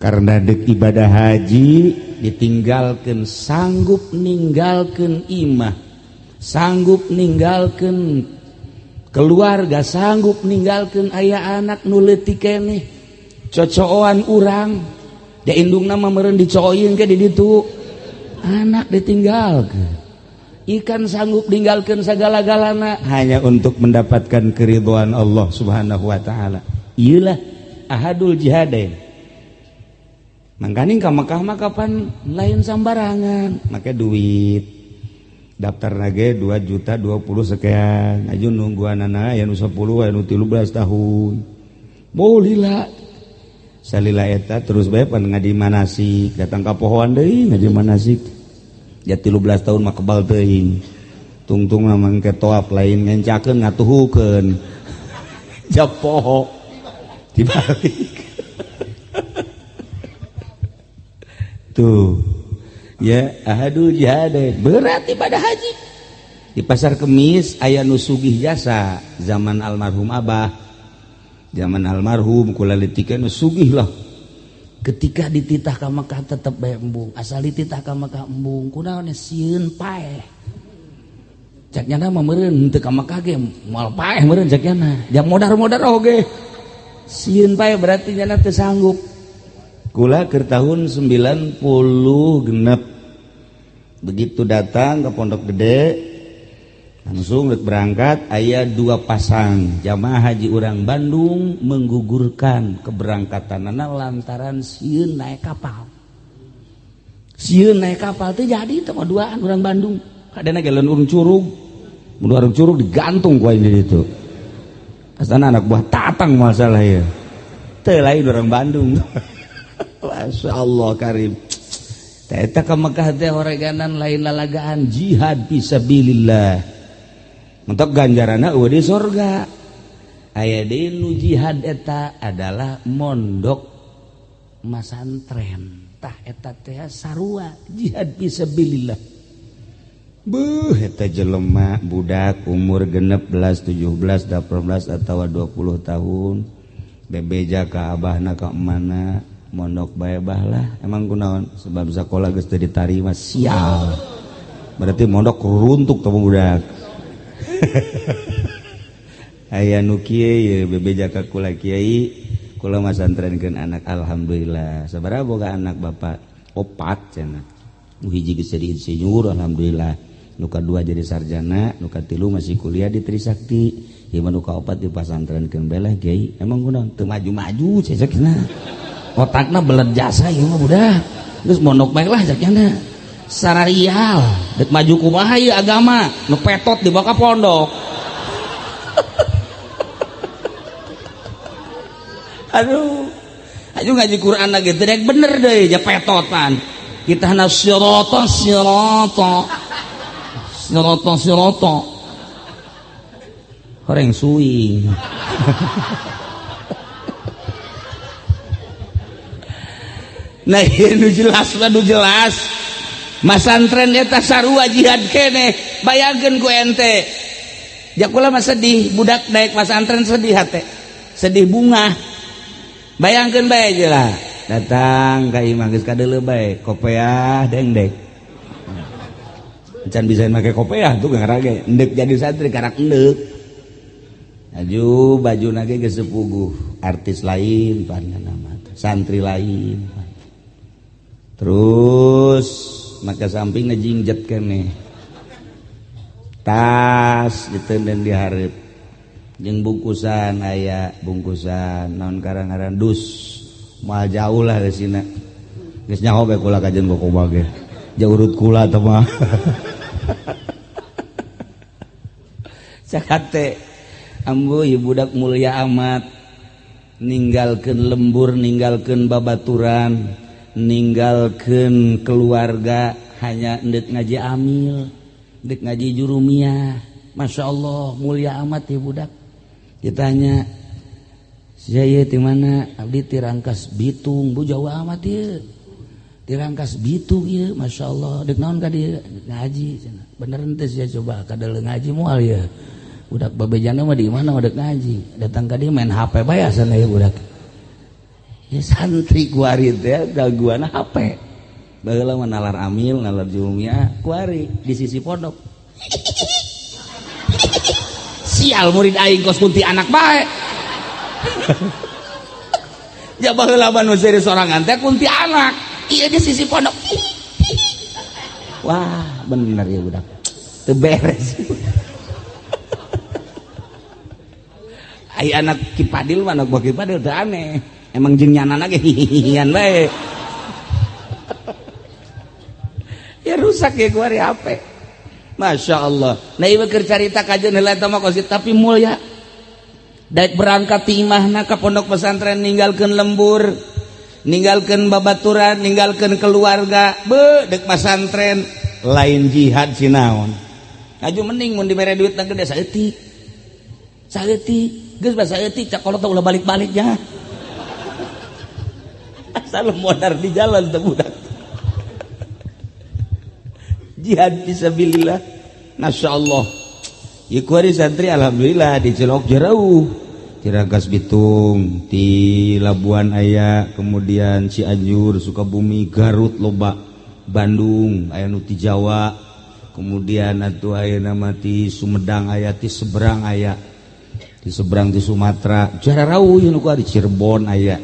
Karena dek ibadah haji ditinggalkan, sanggup ninggalkan imah, sanggup ninggalkan keluarga, sanggup ninggalkan ayah anak nu leutik keneh. Cocoan urang, da indungna mah meureun dicoin ke di ditu. Anak ditinggalkan. Ikan sanggup ninggalkan segala-galana hanya untuk mendapatkan keridhaan Allah Subhanahu wa taala. Iyalah ahadul jihadain. Mangkaning ka Mekah mah kapan lain sambarangan, make duit. Daftar lagi 2 juta 20 sekian, aju nungguanana aya nu 10 aya nu 13 tahun. Boleh salila eta terus bae pan ngadi manasik, datang ka pohoan deui ngaji manasik. Ya 13 tahun mah kebal teuing. Tungtung mah mangke toap lain ngencakeun ngatuhukeun. Japoho dibalik. Tuh. Ya ahadul jihad berat ibadah haji. Di pasar Kemis aya nu sugih jasa zaman almarhum Abah. Zaman almarhum kula leutik nu sugih lah. Ketika dititah ka Mekah tetep bae embung, asal dititah ka Mekah embung, kunaon sieun paeh. Cak nyana mah meureun henteu ka Mekah ge moal paeh meureun cak nyana. Jam modar-modar oge. Sieun paeh berarti nyana teu sanggup. Kula keur tahun 90 genep. Begitu datang ke Pondok Gede langsung rek berangkat aya dua pasang jamaah haji urang Bandung menggugurkan keberangkatanana lantaran sieun naik kapal. Sieun naik kapal teh jadi teh mah duaan urang Bandung. Kadana ge lamun urang curug. Mun urang curug digantung ku aing di ditu. Asana anak buah tatang masalah ieu. Teu lain urang Bandung. Masya Allah karim. Eta ka Mekah teh horeganan lain lalagaan jihad fisabilillah. Mentok ganjaranna eueuh di surga. Aya deui nu jihad eta adalah mondok masantren. Tah eta teh sarua jihad fisabilillah. Beuh eta jelema budak umur 16, 17, 18 atawa 20 tahun bebeja ka abahna ka emana mondok bae bah lah. Emang kunaon sebab sakola geus teu ditarima sial. Berarti mondok runtuk teh budak. Aya nu kieu ye bebeja ka kula kiai kula masantrenkeun anak alhamdulillah. Sabaraha boga anak bapak? Opat cenah. Nu hiji geus jadi insinyur alhamdulillah. Nu kadua jadi sarjana, nu katilu masih kuliah di Trisakti. Ieu mah nu kaopat dipasantrenkeun bae lah kiai. Emang kunaon teu maju-maju cecekna. Otakna belet jasa ieu mah budak. Geus mondok bae lah cekna. Sararial dek maju kumaha ieu agama nu petot dibawa ka pondok. Aduh, Ayo ngaji Quran lagi teu dek bener deui ja petotan. Kita na sirata sirata. Sirata sirata. Horeng suing. Nah nu jelas mah nu jelas. Masantren eta sarua jihad keneh. Bayangkeun ku ente. Jakula mah sedih, budak daek masantren sedih hate. Sedih bunga. Bayangkeun bae aja lah. Datang ka imah geus kadeuleu bae, kopeah dengdek. Can bisa make kopeah tuh ngarage, endek jadi santri karak endek. Aju bajuna ge geus sepuguh, artis lain panjana mah, santri lain. Terus maka sampingna jingjet keneh. Tas ditenden di hareup. Jeung bungkusan aya bungkusan naon karang-karang dus moal jauh lah geusina geus nyaho bae kula kajeun kokoba ge jauh urut kula teh mah. Cakate ambu ieu budak mulia amat ninggalkeun lembur, ninggalkeun babaturan, ninggalkeun keluarga hanya endek ngaji amil, endek ngaji jurumiyah. Masya Allah mulia amat ya budak. Ditanya saya di mana? Abdi ti Rangkas Bitung, bu jauh amat ya. Di Rangkas Bitung ya, masya Allah. Dek naon ka dieu ngaji cenah. Bener henteu sia coba kadeuleu ngaji moal ya. Budak babejana mah di mana dek ngaji. Datang ka dieu main HP bae asana ya budak. Ya santri kuari teh gangguan HP. Baheula mah nalar amil, nalar jumia, kuari di sisi pondok. Sial murid aing kos kunti anak bae. Ya baheula mah nu serius sorangan teh kunti anak. Ieu di sisi pondok. Wah, bener ya budak. Teu beres. Ai anak Ki Padil mah anak buah Ki Padil teu aneh. Emang jeung nyanana ge hihihian bae. Ya rusak ya kuari HP. Masya Allah. Nah ieu keur carita kajeun heula eta mah kosit tapi mulia. Daek berangkat ti imahna ka pondok pesantren ninggalkeun lembur, ninggalkeun babaturan, ninggalkeun keluarga, beuh deuk pesantren lain jihad sinaon. Aju mending mun dibere duit na gede saeutik. Saeutik, geus bae saeutik cak kolot ulah balik-balik nya. Asal modar di jalan teh budak. Jihad fisabilillah. Masya Allah. Ieu kuari santri alhamdulillah di Cilok jauh. Di Rangkas Bitung, di Labuan aya, kemudian Cianjur, Sukabumi, Garut loba, Bandung aya nu ti Jawa, kemudian atuh aya nama ti Sumedang aya, ti Seberang aya, ti Seberang ti Sumatera, jararauh ieu nu kuari Cirebon aya.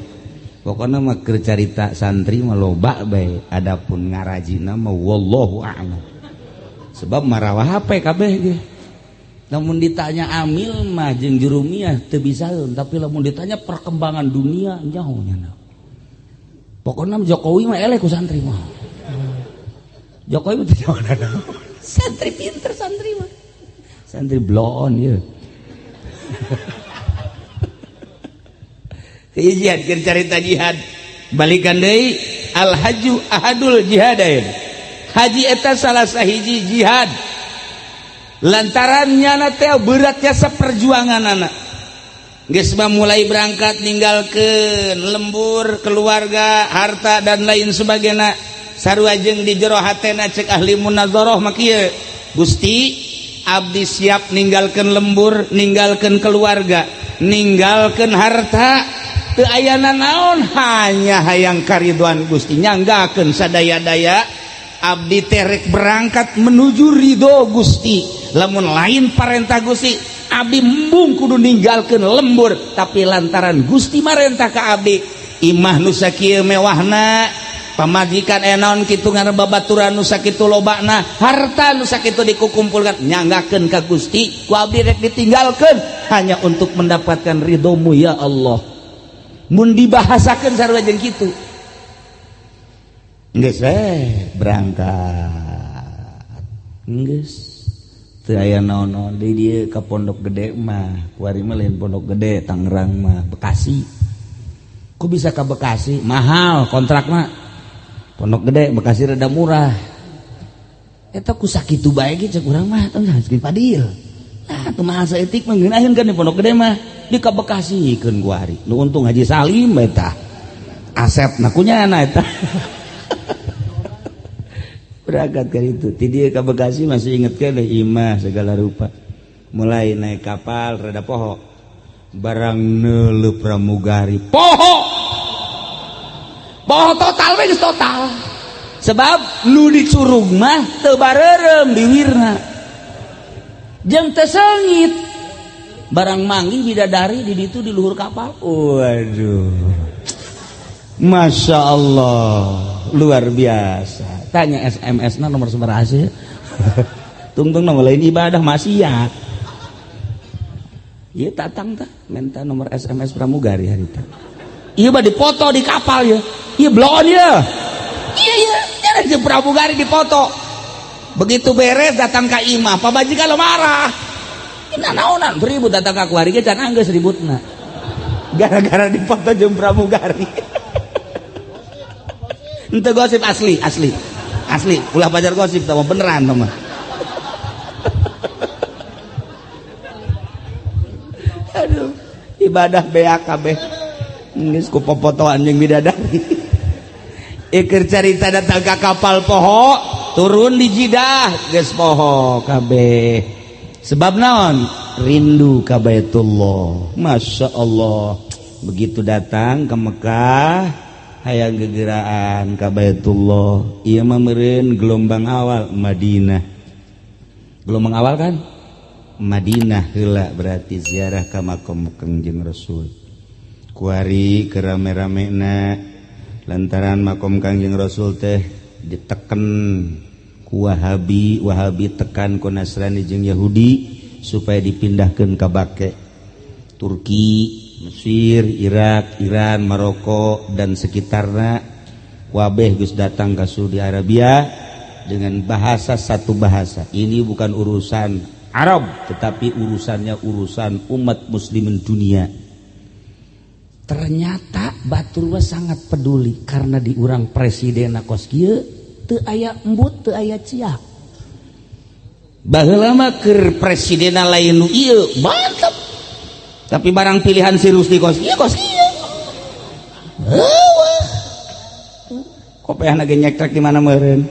Pokona mah keur carita santri mah loba bae, adapun ngarajina mah wallahu a'lam. Sebab marawa HP kabeh ge. Lamun ditanya amil mah jeung jurumiah teu bisaeun, tapi lamun ditanya perkembangan dunia nyaho nya. Pokona Jokowi mah eleh ku santri mah. Jokowi mah teu nyaho. Santri pinter santri mah. Santri bloon ieu. Jihad keur carita jihad. Balikan deui al haju ahadul jihadain. Haji eta salah sahiji jihad. Lantaran nyana teh beratnya seperjuangan anak. Geus mah mulai berangkat ninggalkeun lembur, keluarga, harta dan lain sebagainya. Sarua jeung di jero hatena cek ahli munazarah mah kieu. Gusti, abdi siap ninggalkeun lembur, ninggalkeun keluarga, ninggalkeun harta. Teu ayana naon hanya hayang kariduan Gusti nyanggakeun sadaya-daya abdi terek berangkat menuju ridho Gusti. Lamun lain parentah Gusti abdi embung kudu ninggalkeun lembur, tapi lantaran Gusti marentah ka abdi imah nu sakieu mewahna, pamajikan enaon kitu ngaran babaturan nu sakitu lobana, harta nu sakitu dikukumpulkan nyanggakeun ka Gusti ku abdi rek ditinggalkeun hanya untuk mendapatkan ridhomu ya Allah. Mun dibahasakeun sarua jeung kitu geus we berangkat geus teu aya naon-naon deui dieu ka Pondok Gede mah kuari mah lain Pondok Gede Tangerang mah Bekasi. Ku bisa ke Bekasi mahal kontrakna. Pondok Gede Bekasi rada murah. Eta ku sakitu bae ge cek urang mah tong sakitu Padil. Nah, teu mahal saeutik mah ngeunaheun kan di Pondok Gede mah di ka Bekasi keun ku ari. Nu untung Haji Salim eta. Asep na kunyana eta. Berangkat ke itu. Ti dieu ka Bekasi masih inget keneh imah segala rupa. Mulai naik kapal rada poho. Barang neuleuh pramugari poho. Poho total we geus total. Sebab nu dicurug mah teu bareureum diwirna. Jeung teu seungit. Barang manggih bidadari di ditu di luhur kapal. Waduh. Masya Allah, luar biasa. Tanya SMS-na nomor sabaraha sih? Tungtung nomor lain ibadah maksiat. Ieu tatang tah minta nomor SMS pramugari harita. Ieu mah dipoto di kapal ya. Ieu bloon ya. Iya iya, jangan si pramugari dipoto. Begitu beres datang ka imah, pamajikan lo marah. Ina naonan ribut datang ka kuari ge can anggeus ributna. Gara-gara dipoto jeung pramugari. Henteu gosip asli, asli. Asli, ulah pajar gosip tah beneran tah mah. Aduh, ibadah beak kabeh. Geus ku popotoan jeung bidadari. Iker carita datang ka kapal poho, turun di Jidah, geus poho kabeh. Sebab naon? Rindu ka Baitullah. Masya Allah. Begitu datang ke Mekah, hayang gegeraan ka Baitullah. Ieu mah meureun gelombang awal Madinah. Gelombang awal kan? Madinah heula berarti ziarah ka makom Kangjeng Rasul. Kuari kerame-ramena lantaran makom Kangjeng Rasul teh diteken ku Wahabi, Wahabi tekan ku Nasrani jeung Yahudi supaya dipindahkeun ka Bake. Turki, Mesir, Irak, Iran, Maroko dan sekitarna wabeh geus datang ka Saudi Arabia dengan bahasa satu bahasa. Ini bukan urusan Arab tetapi urusannya urusan umat muslimin dunia. Ternyata batur sangat peduli karena diurang presiden kos kieu teu aya embut teu aya ciak. Baheula mah keur presidena lain nu ieu mantep. Tapi barang pilihan si Rusdi kos kieu kos kieu. Heueuh. Kopeahna ge nyekrek di mana meureun.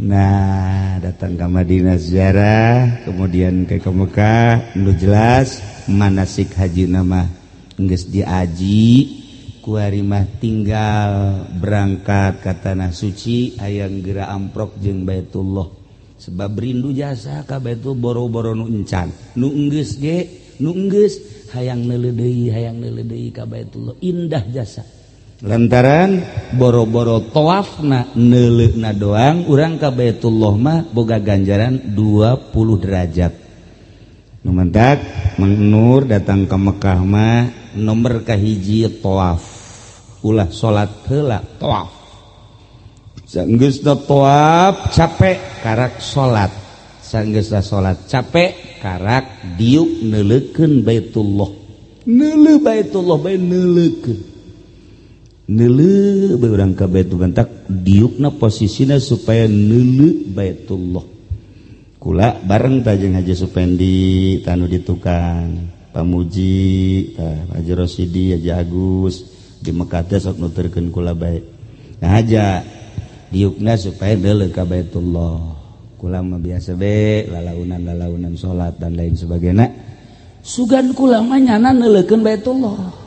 Nah, datang ke Madinah ziarah, kemudian ke Mekah, nu jelas manasik haji nama geus diaji, kuari mah tinggal berangkat ka tanah suci hayang geura amprok jeung Baitullah. Sebab rindu jasa ka Baitul boro-boro nu encan, nu enggeus ge, nu enggeus hayang neuleuh deui ka Baitullah, indah jasa. Lantaran boro-boro tawafna neuleuna doang urang ka Baitullah mah boga ganjaran 20 derajat. Nu mantak Mang Nur datang ke Mekah mah nomor kahiji tawaf. Ulah salat heula tawaf. Sanggeusna tawaf capek karak salat. Sanggeusna salat capek karak diuk neuleukeun Baitullah. Neuleuh Baitullah bae neuleukeun. Neuleuh bae urang ka Baitullah bentak diukna posisina supaya neuleuh Baitullah. Kula bareng ta jeung Haji Supendi tanu di tukang, Pamuji, tah Haji Rosidi, Haji Agus di Mekah teh sok nuturkeun kula bae. Nah haja diukna supaya neuleuh ka Baitullah. Kula mah biasa be lalaunan-lalaunan salat dan lain sebagainya. Sugan kula mah nyana neuleukeun Baitullah.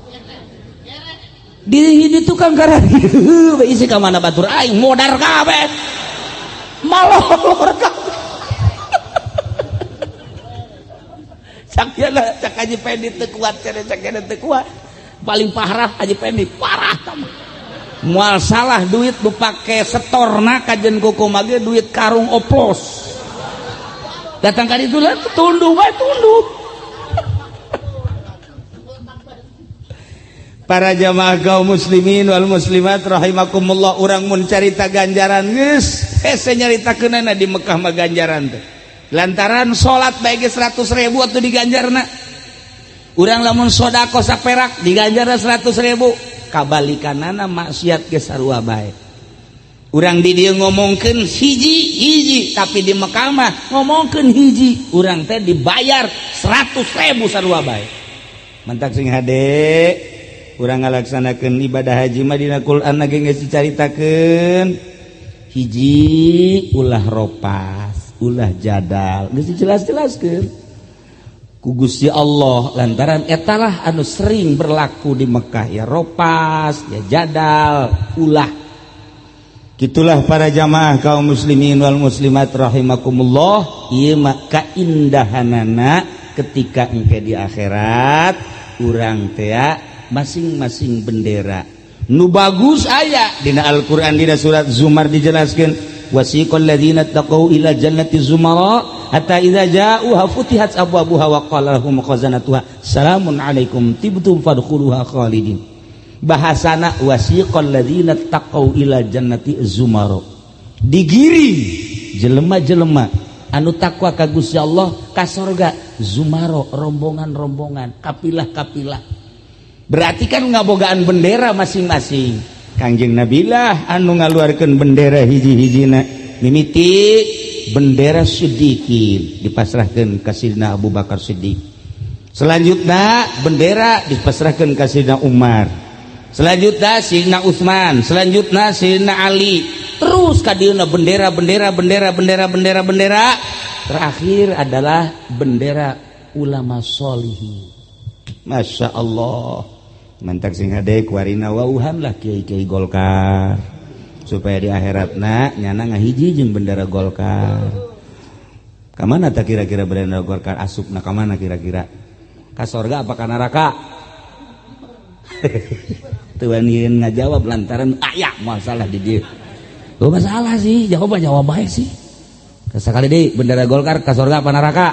Di tukang karari isi ka mana batur aing modar kabeh malor kabeh sakieu cak Haji Pendi teu kuat cenah sakieu teu kuat paling parah Haji Pendi parah tah moal salah duit nu pake setorna kajen kuku mage duit karung oplos datang ka ditu lah tunduh bae tunduh. Para jamaah kaum muslimin wal muslimat rahimakumullah, urang mun carita ganjaran geus hese nyaritakeunana di Mekah mah ganjaran teh. Lantaran salat bae ge 100.000 atuh diganjarna. Urang lamun sodako saperak diganjar 100.000. Kabalikanana maksiat ge sarua bae. Urang di dieu ngomongkeun hiji hiji, tapi di Mekah mah ngomongkeun hiji, urang teh dibayar 100.000 sarua bae. Mantak sing hade urang ngalaksanakeun ibadah haji mah dina Quran ge geus dicaritakeun hiji ulah ropas, ulah jadal, geus dijelas-jelaskeun ku Gusti Allah lantaran etalah anu sering berlaku di Mekah, ya ropas, ya jadal, ulah. Gitulah para jamaah kaum muslimin wal muslimat rahimakumullah, ieu mah kaindahanana ketika engke di akhirat urang teh masing-masing bendera nu bagus aya dina Al-Qur'an, dina surat Zumar dijelaskeun wasiqal ladzina taqau ila jannati zumara hatta idza ja'uha futihat abwabuha wa qala lahum khazanatuha salamun alaikum tibtum fadkhuluha khalidin. Bahasana wasiqal ladzina taqau ila jannati zumara, digiring jelema-jelema anu takwa ka Gusti Allah ka sorga zumaro, rombongan-rombongan, kapilah-kapilah. Berarti kan ngabogaan bendera masing-masing. Kangjeng Nabilah anu ngaluarkeun bendera hiji-hijina, mimiti bendera Siddiqin dipasrahkeun ka Sidina Abu Bakar Siddiq, selanjutnya bendera dipasrahkeun ka Sidina Umar, selanjutnya Sidina Utsman, selanjutnya Sidina Ali, terus ka dieuna bendera bendera bendera bendera bendera bendera, terakhir adalah bendera ulama solihin. Masya Allah. Mantak sing hade kuarina wauhan lah kiai-kiai Golkar supaya di akhiratna nyana ngahiji jeung bendera Golkar. Kamana tak kira-kira bendera Golkar asupna kamana kira-kira? Ka sorga apa ka neraka? Tuan yeun ngajawab lantaran aya masalah di dieu. Oh masalah sih, jawab jawab bae sih. Sekali deui bendera Golkar ka sorga apa neraka?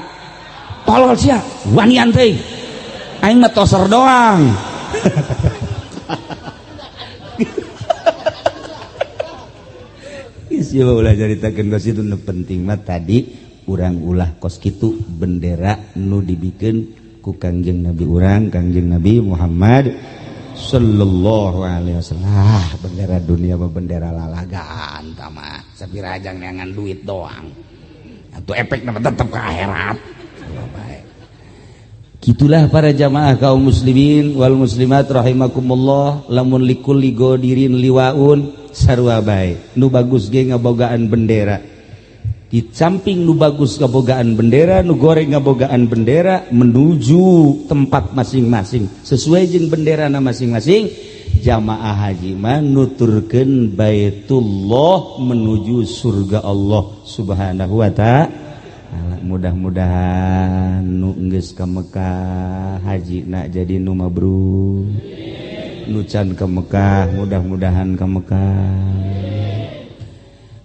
Tolol sia, wanian teh. Aing mah toser doang. Geus ulah caritakeun kos itu, nu penting mah tadi urang ulah kos kitu bendera nu dibikeun ku Kangjeng Nabi urang, Kangjeng Nabi Muhammad sallallahu alaihi wasallam. Ah, bendera dunia mah bendera lalagan tama sapirajang neangan duit doang. Atuh efekna mah tetep ke akhirat. Gitulah para jamaah kaum muslimin wal muslimat rahimakumullah, lamun likulli godirin liwaun sarua bae. Nu bagus ge ngabogaan bendera. Di samping nu bagus ngabogaan bendera, nu goreng ngabogaan bendera menuju tempat masing-masing sesuai jeung benderana masing-masing. Jamaah haji mah nuturkeun Baitullah menuju surga Allah Subhanahu wa ta'ala. Mudah-mudahan nu geus ka Mekah haji nak jadi nu mabrur, nu can ka Mekah mudah-mudahan ka Mekah,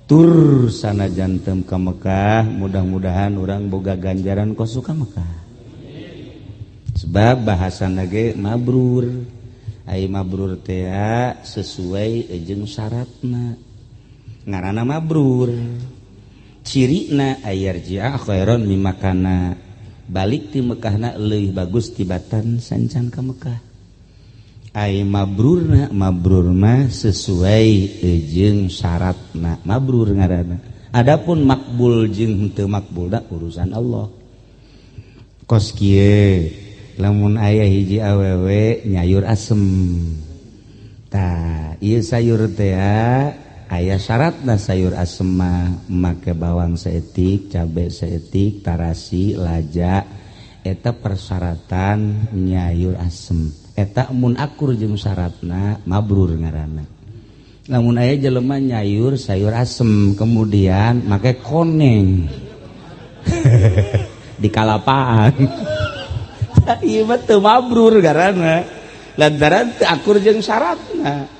tur sanajan teu ka Mekah mudah-mudahan urang boga ganjaran kos ka Mekah. Sebab bahasana ge mabrur, ai mabrur teh sesuai jeung syaratna, ngaranna mabrur. Cirina ayarji'a khairon mimakana, balik ti Mekahna leuwih bagus tibatan sancan ka Mekah. Ai mabrurna, mabrur mah sesuai jeung syaratna, mabrur ngaranna. Adapun makbul jeung henteu makbulna urusan Allah. Kos kieu lamun aya hiji awewe nyayur asem, tah ieu sayur teh aya syaratna sayur asem mah make bawang saeutik, cabe saeutik, tarasi, laja, eta persyaratan nyayur asem. Eta mun akur jeung syaratna mabrur ngaranna. Lamun aya jelema nyayur sayur asem kemudian make koneng di kalapaan, ieu mah teu mabrur ngaranna lantaran teu akur jeung syaratna.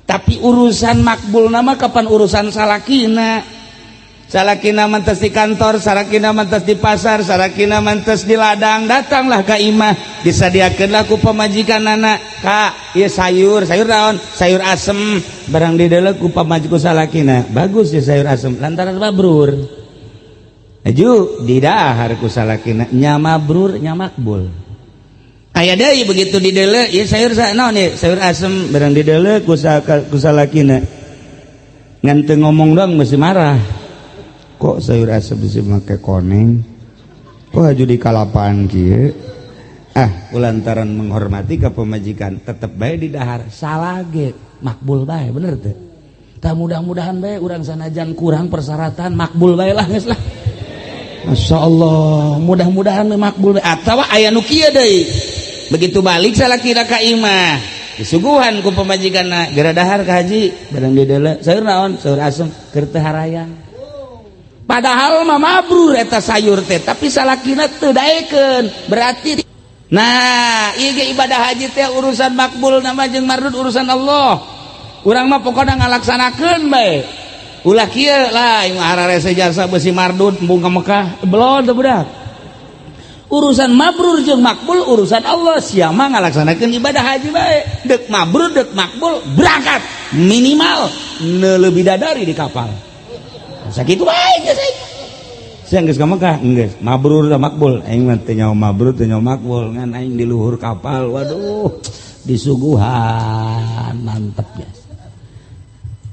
Tapi urusan makbul nama kapan urusan salakina. Salakina mantes di kantor, salakina mantes di pasar, salakina mantes di ladang, datanglah ka imah, disadiakeunlah ku pamajikan anak, kak, ieu sayur, sayur naon? Sayur asem, barang dideuleu ku pamajikan salakina. Bagus ya sayur asem, lantaran mabrur. Aju didahar ku salakina, nya mabrur nya makbul. Aya deui begitu didele ieu sayur naon ieu sayur asem barang didele ku salakina ngan teu ngomong doang mesti marah. Kok sayur asem bisi make koneng? Kok haju di kalapaan kieu? Ah, lantaran menghormati ka pemajikan tetep bae di dahar salah ge makbul bae bener teu? Tah mudah-mudahan bae urang sanajan kurang persyaratan makbul bae lah geus lah. Masya Allah, mudah-mudahan makbul bae. Atawa aya nu kieu deui. Begitu balik salakina ka imah disuguhan ku pamajikanna geura dahar ka haji barang didele sayur naon sayur asem keur teu harayang. Padahal mah mabrur eta sayur teh tapi salakina teu daekeun berarti nah ieu ge ibadah haji teh urusan makbul nama jeung mardud urusan Allah. Urang mah pokona ngalaksanakeun bae. Ulah kieu lah ieu mah hararese jasa beusi mardud embung ka Mekah belon teu budak. Urusan mabrur jeung makbul urusan Allah. Sia mah ngalaksanakeun ibadah haji bae. Deuk mabrur deuk makbul berangkat minimal neuleuh bidadari di kapal. Sakitu bae geus aing. Sia geus ka Mekah geus mabrur da makbul aing mah teu nyaho mabrur teu nyaho makbul ngan aing di luhur kapal waduh disuguhan mantep ya.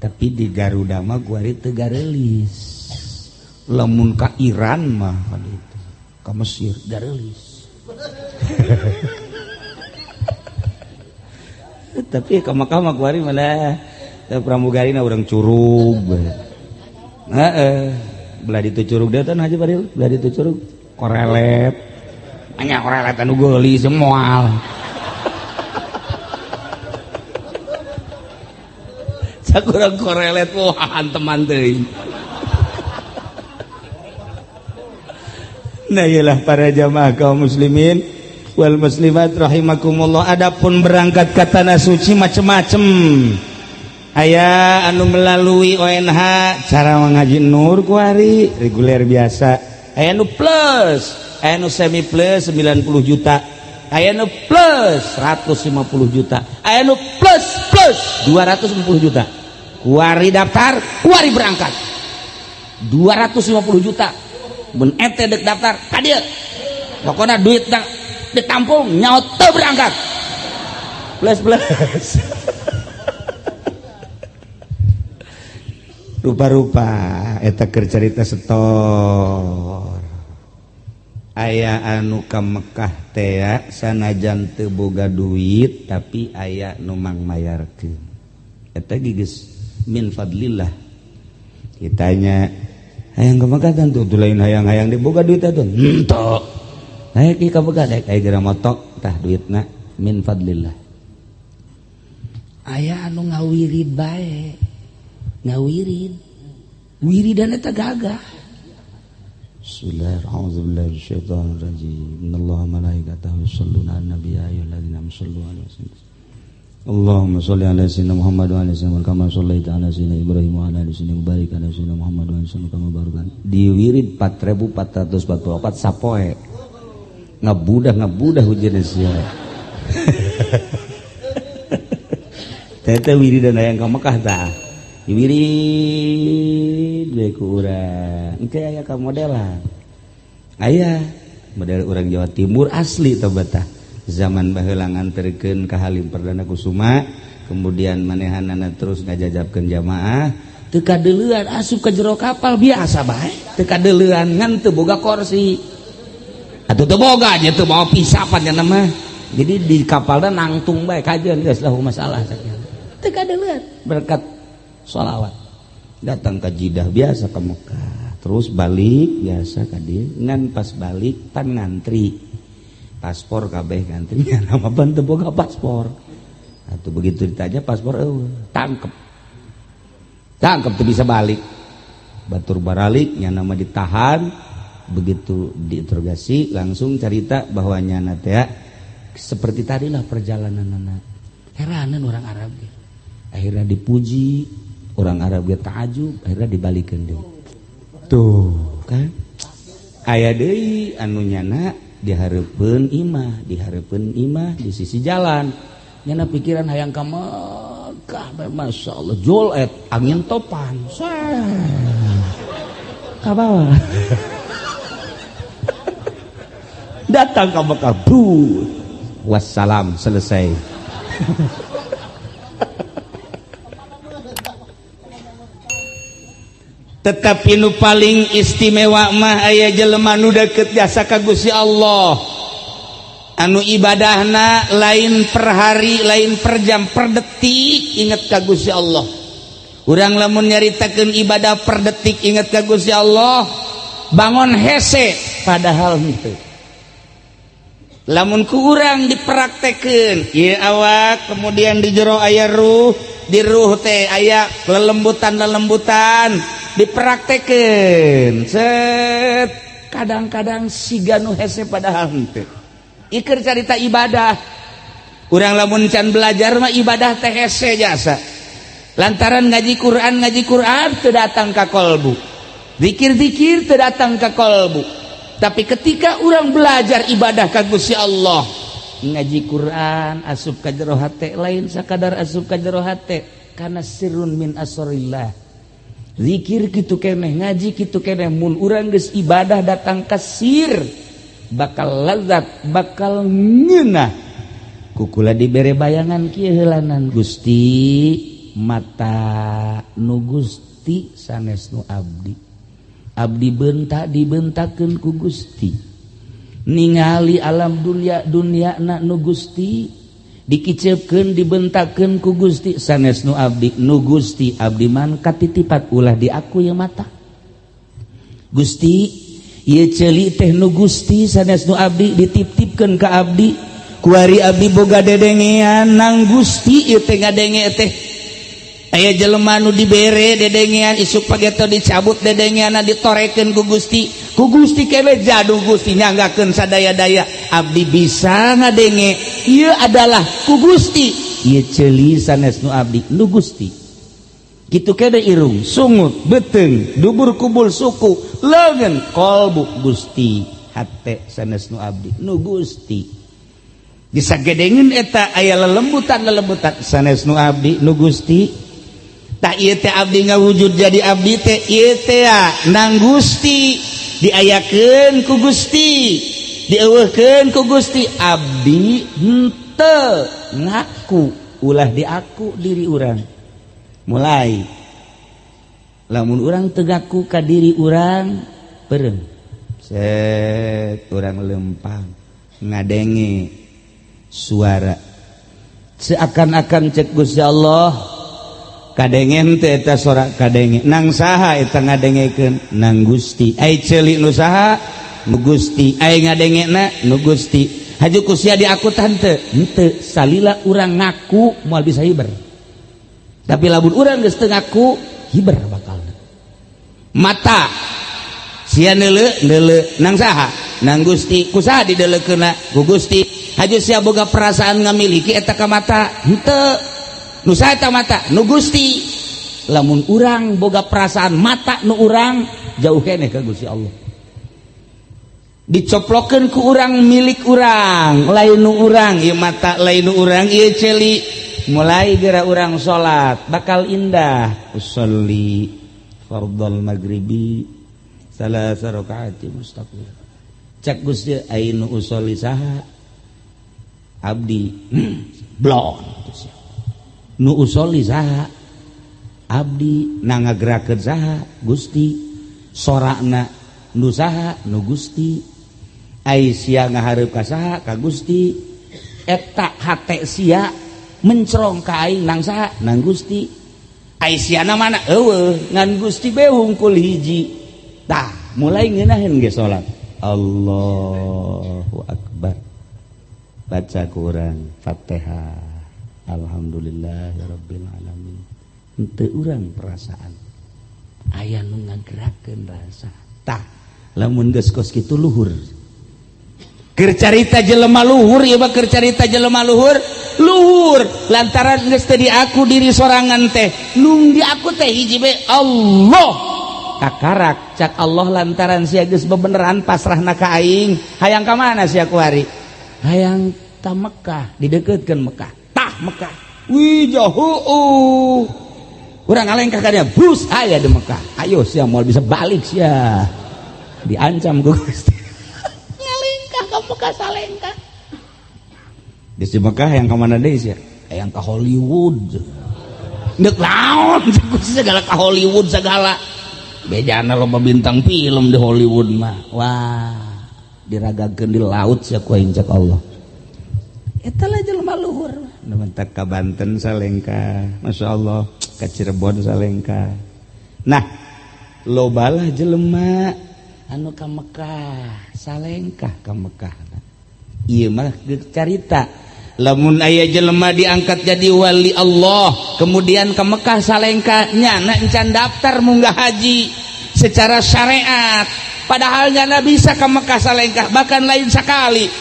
Tapi di Garuda mah kuari teu gareulis. Lamun ka Iran mah itu ka Mesir gareulis. Tapi ka Mekah mah kuari malah pramugarina urang curug. Heeh, belah ditu curug deui teh haji Baril, belah ditu curug korelet. Anya korelet anu geulis moal. Sakurang korelet wah teman teuing. Nah iyalah para jamaah kaum muslimin wal muslimat rahimakumullah. Adapun berangkat ke tanah suci macem-macem. Aya anu melalui ONH cara mengaji nur kuari reguler biasa. Aya nu plus, aya nu semi plus 90 juta. Aya nu plus 150 juta. Aya nu plus plus 250 juta. Kuari daftar, kuari berangkat. 250 juta. Mun ente dek daftar ka dieu. Pokona duit ditampung nyaot teu berangkat. Plus plus. Rupa-rupa eta keur carita setor. Aya anu ka Mekah teh sanajan teu boga duit tapi aya nu mangmayarkeun. Eta geus min fadlillah. Kitanya hayang ka Mekah tentu lain hayang-hayang diboga duit atuh. Henteu. Hayang ki ka Mekah dek aya geura motok tah duitna min fadlillah. Aya anu ngawirid bae. Ngawirid. Wiridan eta gagah. Bismillahirrahmanirrahim. Innallaha malaikatahu yusholluna 'alan nabi ya ayyuhalladzina amanu shallu 'alaihi wa sallimu. Allahumma sholli ala sayyidina Muhammad wa ala sayyidina kama shallaita ala sayyidina Ibrahim wa ala ali sayyidina barik ala sayyidina Muhammad wa ala sayyidina kama barakta. Diwirid 4444 sapoe. Ngabudah hujan sia. Teh wiridan hayang ka Mekah tah. Diwirid we ku urang. Engke aya ka modelan. Aya model urang Jawa Timur asli tah betah. Zaman baheula nganterkeun ka Halim Perdana Kusuma, kemudian manehanana terus ngajajabkeun jamaah, teu kadeuleuan asup ka jero kapal biasa bae, teu kadeuleuan ngan teu boga kursi. Atuh teu boga nya teu mau pisapan nya mah. Jadi di kapalna nangtung bae kajeun geus lah masalah sakieu. Teu kadeuleuan berkat sholawat. Datang ke Jidah biasa ke Mekah, terus balik biasa ka dieu, ngan pas balik pan ngantri. Paspor kabeh ngantri nama ban teu boga paspor. Atuh begitu ditanya paspor eueuh, tangkep. Tangkep teu bisa balik. Batur baralik nya nama ditahan, begitu diinterogasi langsung cerita bahwa nyana teh seperti tadilah perjalananana. Heranan orang Arab ge. Akhirnya dipuji, orang Arab ge ta'ajub, akhirnya dibalikeun deui. Tuh kan. Aya deui anu nyana dihareupeun imah di sisi jalan. Nyana pikiran hayang ka Mekah, Masya Allah, jol et angin topan. Ka bawah. Datang ka Mekah, bu. Wassalam, selesai. Tetapi nu paling istimewa mah aya jelema nu deukeut jasa ka Gusti Allah, anu ibadahna lain per hari, lain per jam, per detik inget ka Gusti Allah. Urang lamun nyaritakeun ibadah per detik inget ka Gusti Allah, bangun hese padahal henteu. Lamun ku urang dipraktekeun ieu awak, kemudian di jero aya ruh, di ruh teh aya lelembutan-lelembutan dipraktekeun set, kadang-kadang siga nu hese padahal henteu. Iker carita ibadah urang lamun can belajar mah ibadah teh hese jasa, lantaran ngaji Quran teu datang ka kolbu, zikir-zikir teu datang ka kolbu. Tapi ketika urang belajar ibadah ka Gusti Allah, ngaji Quran asup ka jero hate, lain sakadar asup ka jero hate, karena sirrun min asrillah. Zikir kitu keneh, ngaji kitu keneh, mun urang geus ibadah datang ka sir, bakal lezat, bakal ngeunah. Kukula dibere bayangan kieu heulanan, Gusti mata nu Gusti sanes nu abdi. Abdi bentak dibentakeun ku Gusti, ningali alam dunia dunia na nu Gusti, dikicepkeun dibentakeun ku Gusti sanes nu abdi, nu Gusti abdi man katitipat ulah di aku ya mata. Gusti ieu ceuli teh nu Gusti sanes nu abdi, dititipkeun ka abdi, kuari abdi boga dedengean nang Gusti ieu teh ngadenge teh. Aya jelema nu dibere dedengean isuk pageto dicabut dedengeanna ditorekeun ku Gusti, ku Gusti kebe jadu Gusti nyanggakeun sadaya-daya abdi bisa ngadenge ieu adalah ku Gusti, ieu ceuli sanes nu abdi, nu Gusti. Kitu kebe irung sungut beuteung dubur kubul suku leungeun kolbu Gusti, hate sanes nu abdi, nu Gusti. Disagedengeun eta aya lelembutan-lelembutan sanes nu abdi, nu Gusti. Tak ieu teh abdi ngawujud jadi abdi teh ieu teh nang Gusti, diayakeun ku Gusti, dieuweuhkeun ku Gusti, abdi henteu ngaku, ulah diaku diri urang. Mulai lamun urang teu ngaku ka diri urang beureum set urang lempang ngadenge suara seakan-akan cek Gusti Allah kadengen teh eta sora kadenge nang saha eta ngadengekeun nang Gusti, ai ceuli nu saha nu Gusti, ai ngadengena nu Gusti. Haju ku sia diakutan teu henteu, salila urang ngaku moal bisa hiber. Tapi lamun urang geus teu ngaku hiber bakalna. Mata sia neuleu neuleu nang saha nang Gusti, ku saha dideulekeunna ku Gusti. Haju sia boga perasaan ngamiliki eta ka mata henteu, nu saha eta mata nu Gusti. Lamun urang boga perasaan mata nu urang jauh keneh ka Gusti Allah, dicoplokeun ku urang milik urang, lain nu urang ieu mata, lain nu urang ieu ceuli. Mulai geura urang salat bakal indah. Usolli fardhal maghribi salasa rakaati mustaqbil. Cek Gusti ai nu usolli saha abdi blon. Nu usolli saha abdi, na ngagerakeun saha Gusti, sorakna nu saha nu Gusti, ai sia ngahareup ka saha ka Gusti, eta hate sia mencerong ka aing nang saha nang Gusti, ai siana mana eueuh ngan Gusti be hungkul hiji. Tah mulai ngeunaheun ge salat Allahu akbar, baca Quran Fatihah alhamdulillahirabbil alamin. Henteu urang perasaan aya nu ngagerakeun rasa. Tah lamun geus kos kitu luhur keur carita jelema luhur ieu mah, keur carita jelema luhur luhur lantaran geus teu diaku diri sorangan teh, nu diaku teh hiji be Allah. Kakarak cak Allah lantaran sia geus bebeneran pasrahna ka aing, hayang ka mana sia kuari? Hayang ka Mekah, dideukeutkeun Mekah. Tah Mekah wih jauh urang ngalengkah ka dia bus aya di Mekah, ayo sia moal bisa balik sia, diancam ku Gusti. Ngalengkah ka Mekah salengkah. Geus di Mekah yang ka mana deui sia? Hayang ka Hollywood. Deuk naon segala ka Hollywood segala. Bejana loba bintang film di Hollywood mah. Wah, diragakeun di laut sia ku aing cek Allah. Eta lah jelema luhur. Nu mentak ka Banten salengka, Masya Allah, ka Cirebon salengka. Nah, lobalah jelema anu ka Mekah, salengkah ka Mekah. Ieu mah carita. Lamun aya jelema diangkat jadi wali Allah, kemudian ke Mekah salengka, nyana encan daftar munggah haji secara syariat. Padahal nyana bisa ke Mekah salengkah, bahkan lain sekali.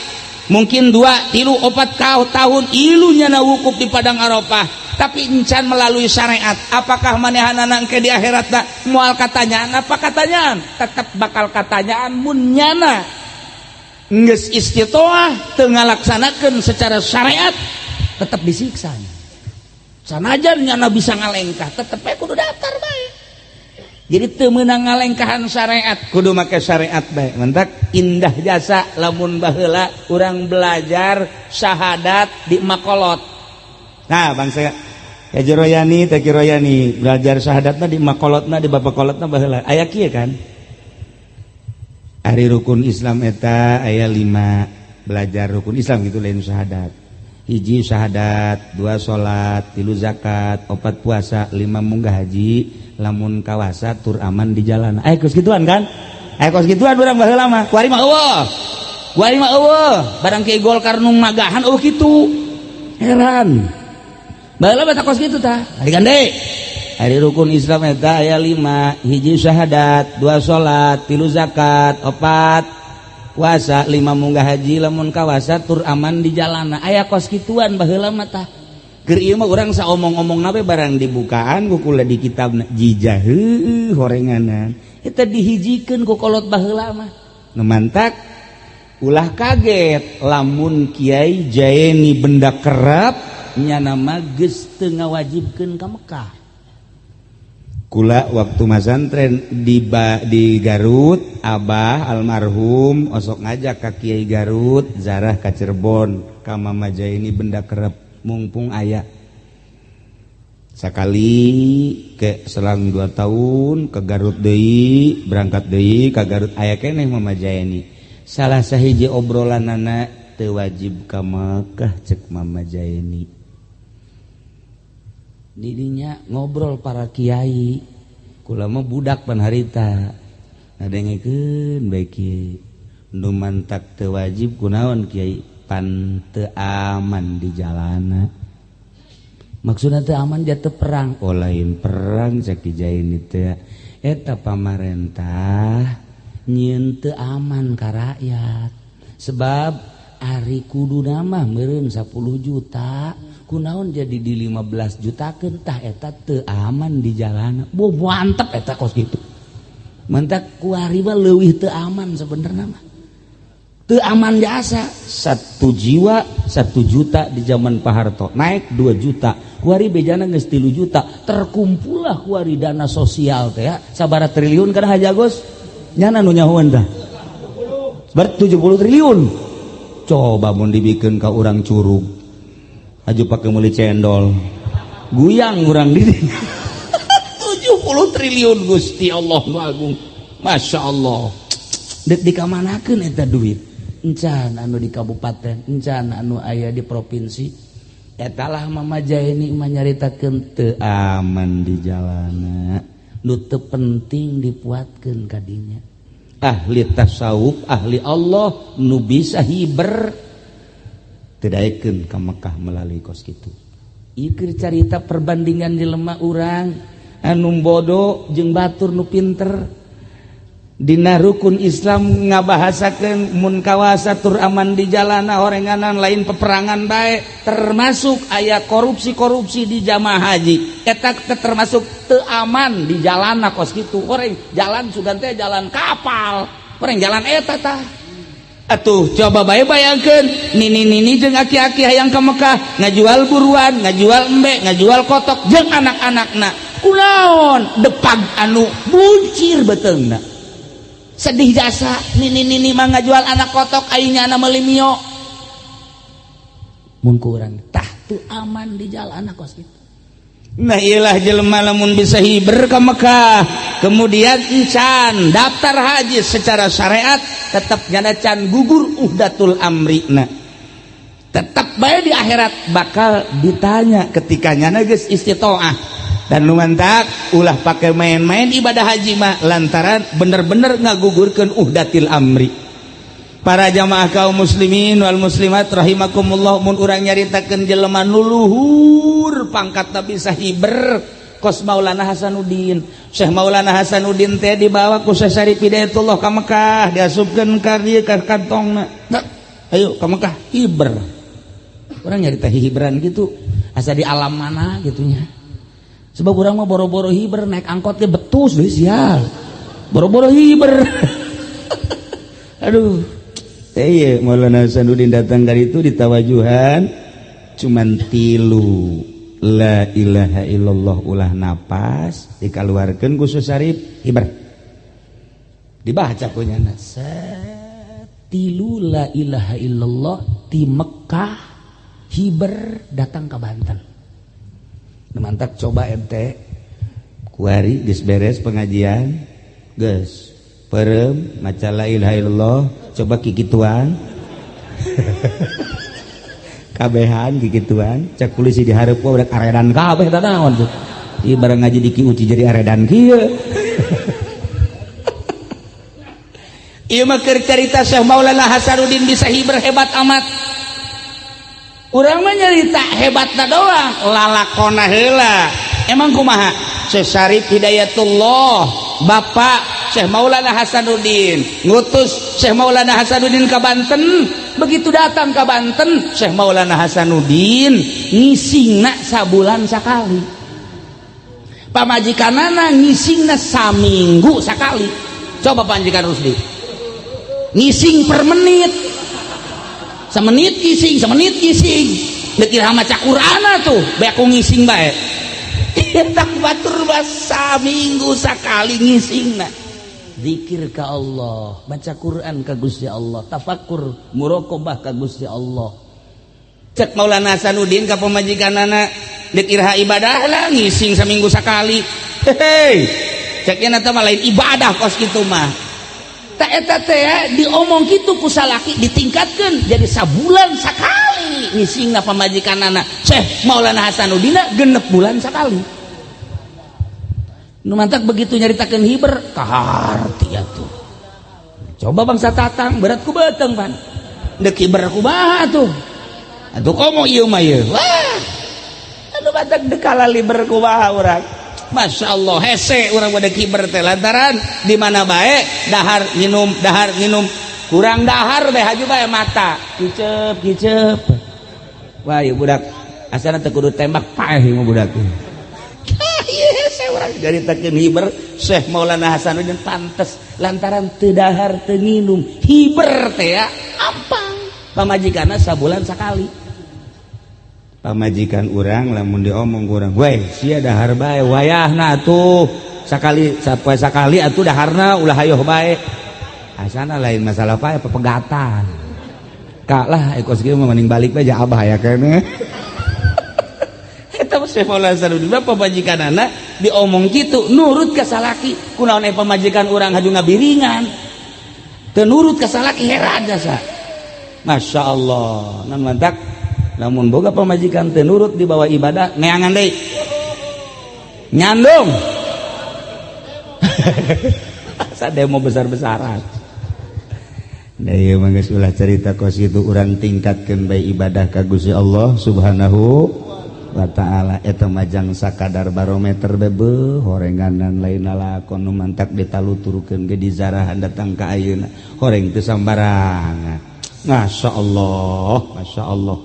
Mungkin 2, 3, 4 tahun ilu nyana wukuf di Padang Arafah, tapi encan melalui syariat. Apakah manehanana engke di akhirat tak moal katanyaan? Apa katanyaan? Tetap bakal katanyaan mun nyana geus istitoah teu ngalaksanakeun secara syariat, tetap disiksa. Sanajan nyana bisa ngalengkah, tetep we kudu daftar bae. Jadi teu meunang ngalengkahan syariat, kudu make syariat bae. Mentak indah jasa lamun baheula urang belajar syahadat di makolot. Nah, bangsa Haji Royani, Teki Royani belajar syahadatna di makolotna, di bapak kolotna baheula. Aya kieu kan? Ari rukun Islam eta aya 5, belajar rukun Islam gitu lain syahadat. Hiji syahadat, 2 salat, 3 zakat, 4 puasa, 5 munggah haji, lamun kawasa tur aman di jalan. Aya kos gituan kan? Aya kos gituan urang baheula mah. Kuari mah eueuh. Kuari mah eueuh. Barang kieu Golkar nu magahan eueuh kitu. Heran. Baheula mah kos kitu tah. Ari gande. Ari rukun Islam eta aya 5, hiji syahadat, 2 salat, 3 zakat, 4 puasa, 5 munggah haji, lamun kawasa tur aman di jalana. Aya kos kituan baheula mah tah. Keur ieu mah urang saomong-omong we barang dibukaan ku kula di kitabna jijah heueuh horenganan. Eta dihijikeun ku kolot baheula mah. Nu mantak ulah kaget lamun Kiai Jaeni benda kerap nyana mah geus teu ngawajibkeun ka Mekah. Kula waktu masantren di Garut, Abah almarhum osok ngajak ka Kiai Garut zarah ka Cirebon ka Mama Jaini benda kerep mumpung aya. Sakali ke selang 2 tahun ke Garut deui, berangkat deui ka Garut aya keneh Mama Jaini. Salah sahiji obrolanana teu wajib ka Mekah cek Mama Jaini. Didinya ngobrol para kiai, kula mah budak pan harita. Ngadengekeun bae kiai. Nu mantak teu wajib kunaon kiai, pan teu aman di jalana. Maksudna teu aman jatuh perang. Oh lain perang cek Ki Jaini teh. Eta pamarentah nyieun teu aman ka rakyat. Sebab ari kuduna mah meureun 10 juta, kunaon jadi di 15 juta tah eta teu aman di jalan. Bo mantep eta kos gitu. Mentak kuari mah leuwih teu aman sebenarnya mah. Teu aman jasa 1 jiwa 1 juta di zaman Pak Harto naik 2 juta, kuari bejana geus 3 juta, terkumpullah kuari dana sosial teh ya sabaraha triliun kana Haji Agus nyana nu nyahoan tah ber 70 triliun. Coba mun dibikeun ka urang Curug aju pake meuli cendol guyang urang di 70 triliun. Gusti Allah nu agung, Masya Allah. Dek dikamanakeun eta duit? Encan anu di kabupaten, encan anu aya di provinsi. Etalah Mama Jaini mah nyaritakeun teu aman di jalana, nu teu penting dipuatkeun ka dinya. Ahli tasawuf, ahli Allah nu bisa hiber teu daekeun ka Mekah melalui kos kitu. Ieu keur carita perbandingan jelema urang anu bodoh jeung batur nu pinter. Dina rukun Islam ngabahasakeun mun kawasa tur aman di jalana horenganan lain peperangan bae, termasuk aya korupsi-korupsi di jamaah haji eta termasuk teu aman di jalana kos kitu. Horeng jalan sugan teh jalan kapal, horeng jalan eta tah. Atuh coba bae bayangkeun nini-nini jeung aki-aki hayang ka Mekah ngajual buruan, ngajual embe, ngajual kotok jeung anak-anakna. Kunaon depag anu buncir beuteungna. Sedih jasa nini-nini mah ngajual anak kotok, aingnya anak meuli mio. Mun ku urang tah teu aman di jalan kos kitu. Nah iyalah jelema lamun bisa hiber ke Mekah kemudian encan daftar haji secara syariat tetap nyana can gugur uhdatul amrina, tetap bae di akhirat bakal ditanya ketika nyana geus istitoah. Dan nu mantak ulah pakai main-main ibadah haji mah lantaran bener-bener ngagugurkeun uhdatil amri. Para jamaah kaum muslimin wal muslimat rahimakumullah, mun urang nyaritakeun jelema nu luhur pangkatna bisa hiber kos Maulana Hasanuddin. Syekh Maulana Hasanuddin teh dibawa ku Syekh Syarif Hidayatullah ka Mekah, diasupkeun ka dieu ka kantongna. Ayo ka Mekah hiber. Urang nyarita hiberan gitu asa di alam mana gitunya. Sebab urang mah boro-boro hiber naik angkot ge betus deui sial. Boro-boro hiber. Aduh. Iya, Maulana Hasanuddin datang dari itu ditawajuhan cuman tilu la ilaha illallah ulah napas dikaluarkeun ku Syarif hiber. Dibaca ku nyana tilu la ilaha illallah di Mekah hiber datang ke Banten. Mantak coba ente kuari geus beres pengajian geus perem maca la ilaha illallah coba kikituan kabehan kikituan cek polisi di hareup udah aredan kabeh tah naon tuh ieu barang ngaji di Ki Uci jadi aredan kieu. Ieu mah keur carita Syekh Maulana Hasanuddin bisa hiber hebat amat. Urang mah nyarita hebatna doang lalakona heula. Emang kumaha Syekh Syarif Hidayatullah bapak Syekh Maulana Hasanuddin ngutus Syekh Maulana Hasanuddin ke Banten. Begitu datang ke Banten Syekh Maulana Hasanuddin ngisingna sabulan sakali, pamajikanana ngisingna saminggu sakali. Coba panjikan Rusdi ngising per menit, semenit ngising, semenit ngising, deuk iraha maca Qur'ana tuh bae ku ngising bae. Tak batur saminggu sakali ngisingna. Zikir ka Allah, baca Quran ka Gusti Allah, tafakur muraqabah ka Gusti Allah. Cek Maulana Hasanuddin ka pamajikanana deuk iraha ibadah lah ngising saminggu sakali. Hei, cek nya teh mah lain ibadah kos kitu mah. Tak eta teh diomong kitu ku salaki ditingkatkeun jadi sabulan sakali ngisingna pamajikanana. Syekh Maulana Hasanuddin genep bulan sakali. Nu mantak begitu nyaritakeun hiber kaharti atuh. Coba bangsa tatang berat ku beuteung pan. Deuk hiber kumaha atuh? Atuh komo ieu mah ieu. Wah. Anu mantak deuk kalaliber kumaha urang. Masya Allah hese urang mah deuk hiber teh lantaran di mana bae dahar minum kurang dahar bae haju bae mata kicep kicep. Wah ieu budak asana teu kudu tembak paeh ieu mah budak. Nyaritakeun hiber Syekh Maulana Hasanuddin pantes lantaran teu dahar teu nginum hiber teh ya ampang pamajikanna sabulan sakali. Pamajikan urang lamun diomong ku urang, "Weh, sia dahar bae wayahna atuh sakali sapoe sakali atuh daharna ulah hayoh bae." Asana lain masalah pae pepegatan. Kak lah kos kieu mah mending balik bae ja abah ya keneh. Eta Syekh Maulana Hasanuddin pamajikanana diomong kitu nurut ka salaki. Kunaon pamajikan urang haju ngabiringan teu nurut ka salaki heran jasa. Masya Allah nan mantak lamun boga pamajikan teu nurut di bawah ibadah neangan deui nyandung. Asa demo besar-besaran. Nah ieu mah geus ulah carita kos kitu urang tingkatkeun bae ibadah ka Gusti Allah Subhanahu wa ta'ala. Eta majang sakadar barometer bebe horenganan lain lalakon nu mantak ditaluturkeun ge dizarahan datang ka ayeuna horeng teu sambarangan. Masya Allah, Masya Allah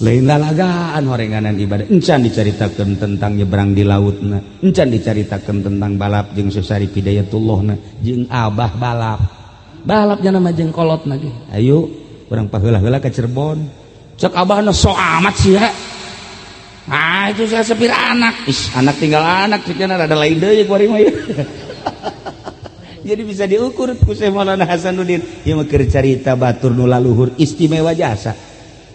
lain lalagaan horenganan ibadah. Encan dicaritakeun tentang nyebrang di lautna, encan dicaritakeun tentang balap jeung Syekh Syarif Hidayatullahna jeung abah balap balap nya nama jeung kolotna ge. Ayo urang paheula-heula ka Cirebon cek abahna so amat sih ya. Ah itu saya sepir anak. Ih, anak tinggal anak cikana rada lain deui kuari mah. Jadi bisa diukur ku Syekh Maulana Hasanuddin. Ieu mah keur carita batur nu laluhur istimewa jasa.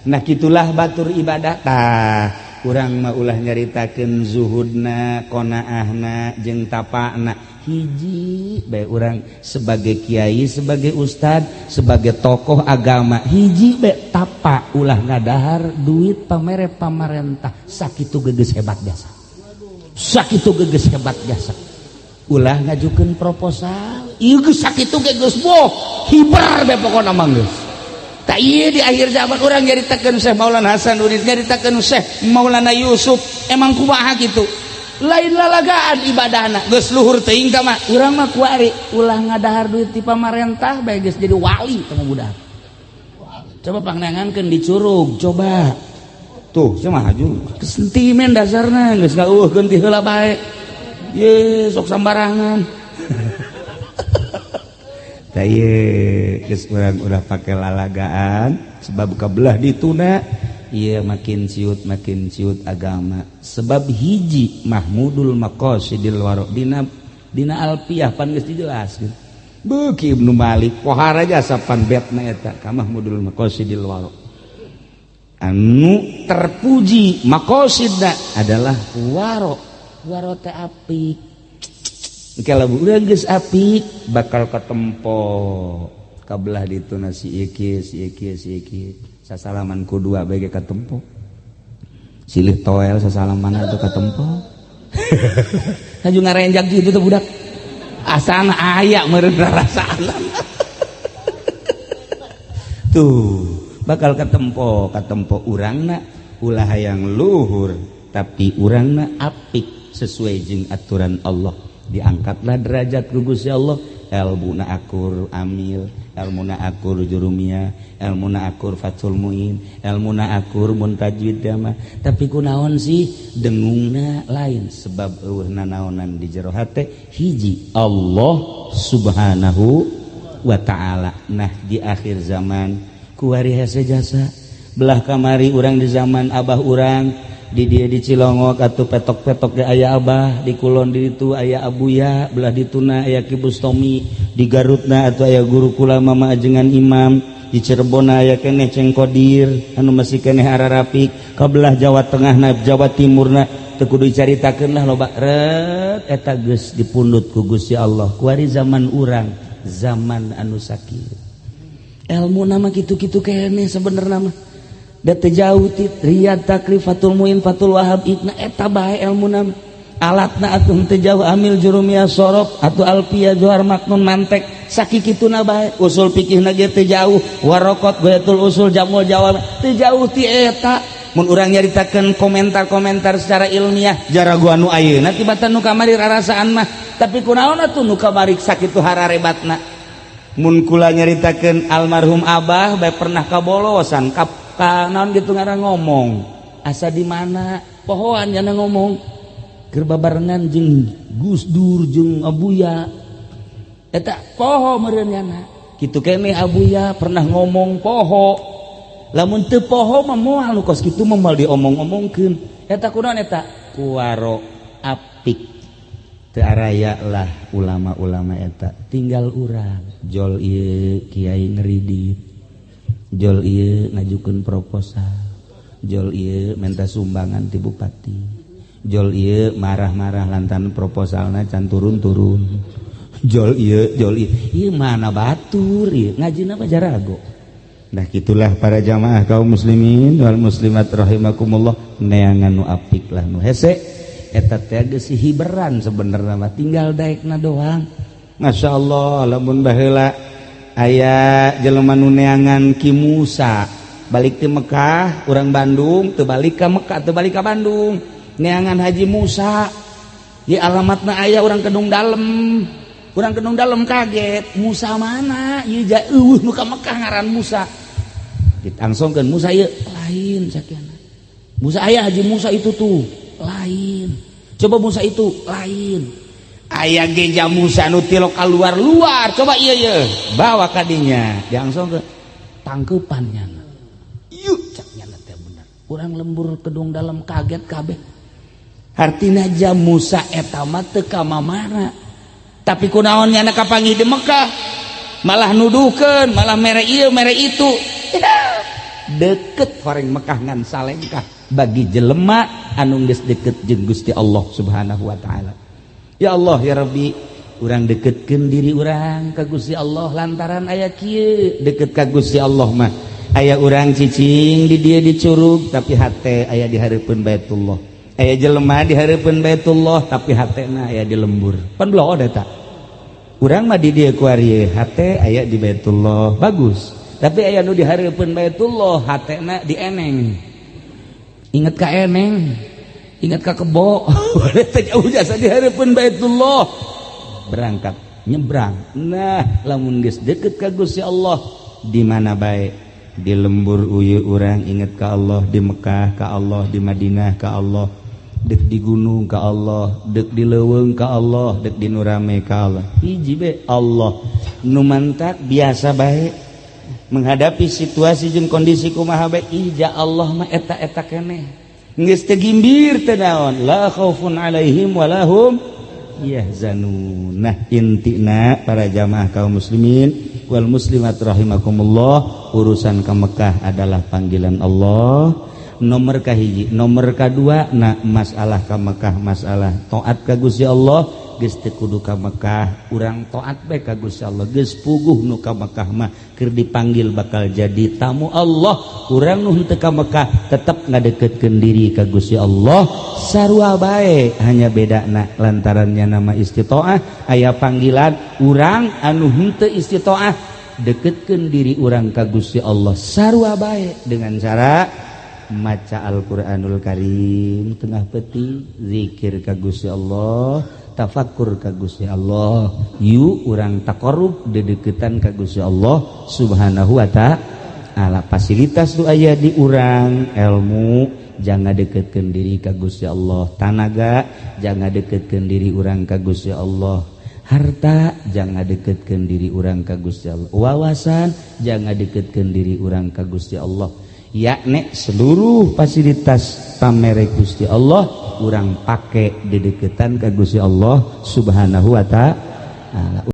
Nah, gitulah batur ibadah. Tah, urang mah ulah nyaritakeun zuhudna, qanaahna jeung tapana. Hiji bae urang sebagai kiai, sebagai ustad, sebagai tokoh agama, hiji bae tapa, ulah ngadahar duit pamere pamarentah. Sakitu geus hebat jasa, sakitu geus hebat jasa. Ulah ngajukeun proposal ieu geus sakitu ge geus boh hiber bae pokona mah geus. Tak iya, di akhir zaman urang nyaritakeun Syekh Maulana Hasanuddin, nyaritakeun Syekh Maulana Yusuf, emang kumaha kitu, lain lalagaan ibadahna, geus luhur teuing tah mah. Urang mah kuari ulah ngadahar duit ti pamarentah bae geus jadi wali teh budak. Coba pangneangankeun di Curug, coba tuh sia mah haju sentimen dasarna, geus ngaueuhkeun ti heula bae ye, sok sambarangan. Tah ieu geus urang ulah pake lalagaan, sebab kabelah dituna ieu makin ciut agama. Sebab hiji mahmudul maqasidil waro dina dina alfiah pan geus dijelaskeun. Beuki Ibnu Malik pohara jasa pan betna eta ka mahmudul maqasidil waro, anu terpuji maqasidna adalah waro. Waro teh apik. Kalau urang geus apik bakal ketempo kabelah dituna si iki, si iki, si iki, sasalaman ku dua bae katempo, silih toel sasalaman atuh katempo. Haju ngarenjak gitu tuh budak, asana aya meureun rarasaan tuh bakal ketempo. Katempo urangna ulah hayang luhur, tapi urangna apik sesuai jeung aturan Allah, diangkatlah derajat ku Gusti Allah. Ilmuna akur amil, ilmuna akur jurumiyah, ilmuna akur fathul muin, ilmuna akur muntajwid mah. Tapi kunaon sih dengungna lain, sebab eueuh nanaonan di jero hate hiji Allah Subhanahu wa ta'ala. Nah, di akhir zaman kuari hese jasa belah kamari urang di zaman abah urang di dia di Cilongok atau petok-petok di aya abah, di Kulon di itu aya abuya, belah di Tuna aya Ki Bustomi, di Garutna atau aya guru kula Mama Ajengan Imam, di Cirebon aya keneh Ceng Kodir anu masih keneh ararapik, kabelah Jawa Tengah na Jawa Timur na teu kudu dicaritakeun lah, loba ret eta geus dipundut ku Gusti Allah. Kuari zaman urang zaman anu sakit, ilmu nama kitu-kitu keneh sebenarnya mah. Da teu jauh ti Riyad, Takrib, Fathul Muin, Fathul Wahab, Ibna eta bae ilmu nama. Alatna atuh teu jauh, amil, jurumiyah, sorof atau alfiyah, johar, maknun, mantek, sakikituna bae. Usul fikihna ge teu jauh, warokot, goyatul usul, jamul jawab, teu jauh ti eta. Mun urang nyaritakeun komentar-komentar secara ilmiah jaragoan nu ayeuna tibatan nu kamari rarasaan mah, tapi kunaon atuh nu kamari sakitu hararebatna. Mun kula nyaritakeun almarhum abah bae pernah kabolosan kap ka naon gitu ngaran ngomong asa di mana pohoan jana ngomong keur babarengan jeung Gus Dur jeung Abuya eta poho meureun nyana kitu keneh. Abuya pernah ngomong poho, lamun teu poho mah moal nu kos kitu mah moal diomong-omongkeun. Eta kunaon? Eta kuaro apik. Teu araya lah ulama-ulama eta, tinggal urang jol ieu kiai ngeridit, jol ieu ngajukeun proposal, jol ieu minta sumbangan ti bupati, jol ieu marah-marah lantaran proposalna can turun-turun, jol ieu, jol ieu, ieu mana batur ieu ngajina mah jarago. Nah, gitulah para jamaah kaum muslimin wal muslimat rahimakumullah, neangan nu apik lah nu hese eta teh geus hiberan sebenarnya mah, tinggal daekna doang. Masya Allah, lamun baheula aya jelema nu neangan Ki Musa balik ti Mekah, urang Bandung teu balik ka Mekah, teu balik ka Bandung, neangan Haji Musa di alamatna aya urang Kedung Dalem. Urang Kedung Dalem kaget, Musa mana ieu? Ja eueuh nu ka Mekah ngaran Musa. Ditangsongkeun, Musa ieu lain sakiana. Musa aya Haji Musa itu tuh lain, coba Musa itu lain, aya geja Musa nu tilok keluar-luar, coba iya iya bawa kadinya. Diangsong ke tangkepannya, yuk caknya teh bener. Urang lembur Kedung Dalem kaget kabeh. Artina jam Musa eta mah teu ka mamana, tapi kunaon nyana kapanggih di Mekah malah nuduhkeun, malah mere ieu mere itu. Deket horeng Mekah ngan salengkah bagi jelema anu geus deket jeung Gusti Allah Subhanahu wa taala. Ya Allah ya Rabbi, urang deketkeun diri urang ka Gusti Allah lantaran aya kieu deket ka Gusti Allah mah. Aya urang cicing di dieu di curug tapi hate aya di hareupeun Baitullah. Aya jelema di hareupeun Baitullah tapi hatena aya di lembur. Pan blood eta. Urang mah di dieu kuari hate aya di Baitullah, bagus. Tapi aya nu di hareupeun Baitullah hatena di eneng. Ingat ka eneng, ingat ka kebo. Teh jauh jasa di hareupeun Baitullah. Berangkat nyebrang. Nah, lamun geus deket ka Gusti Allah di mana bae? Di lembur uyu urang inget ka Allah, di Mekah ka Allah, di Madinah ka Allah, dek di gunung ka Allah, dek di leuweung ka Allah, dek di nurame ka Allah. Hiji be Allah nu mantak biasa bae menghadapi situasi jeung kondisi kumaha bae, ija Allah mah eta-eta keneh. Geus teu gimbir teu naon, la khaufun alaihim walahum yahzanun. Nah, intina para jamaah kaum muslimin wal muslimat rahimakumullah, urusan ke Mekah adalah panggilan Allah nomor kahiji. Nomor kadua, nah masalah ke Mekah masalah taat ka Gusti Allah. Geus teu kudu ka Mekah, urang taat bae ka Gusti Allah. Geus puguh nu ka Mekah mah keur dipanggil bakal jadi tamu Allah. Urang nu henteu ka Mekah tetep ngadeketkeun diri ka Gusti Allah sarua bae, hanya bedana lantarannya nama istitoah aya panggilan. Urang anu henteu istitoah deketkeun diri urang ka Gusti Allah sarua bae dengan cara maca Al-Qur'anul Karim tengah peti, zikir ka Gusti Allah, tafakur ka Gusti Allah. Yuk urang taqarrub dedeketan ka Gusti Allah Subhanahu wa ta'ala. Fasilitas nu aya di urang, ilmu jangan deketkeun diri ka Gusti Allah, tanaga jangan deketkeun diri urang ka Gusti Allah, harta jangan deketkeun diri urang ka Gusti Allah, wawasan jangan deketkeun diri urang ka Gusti Allah. Yakni seluruh fasilitas pamere Gusti Allah urang pake dideketan ka Gusti Allah Subhanahu wa ta'ala.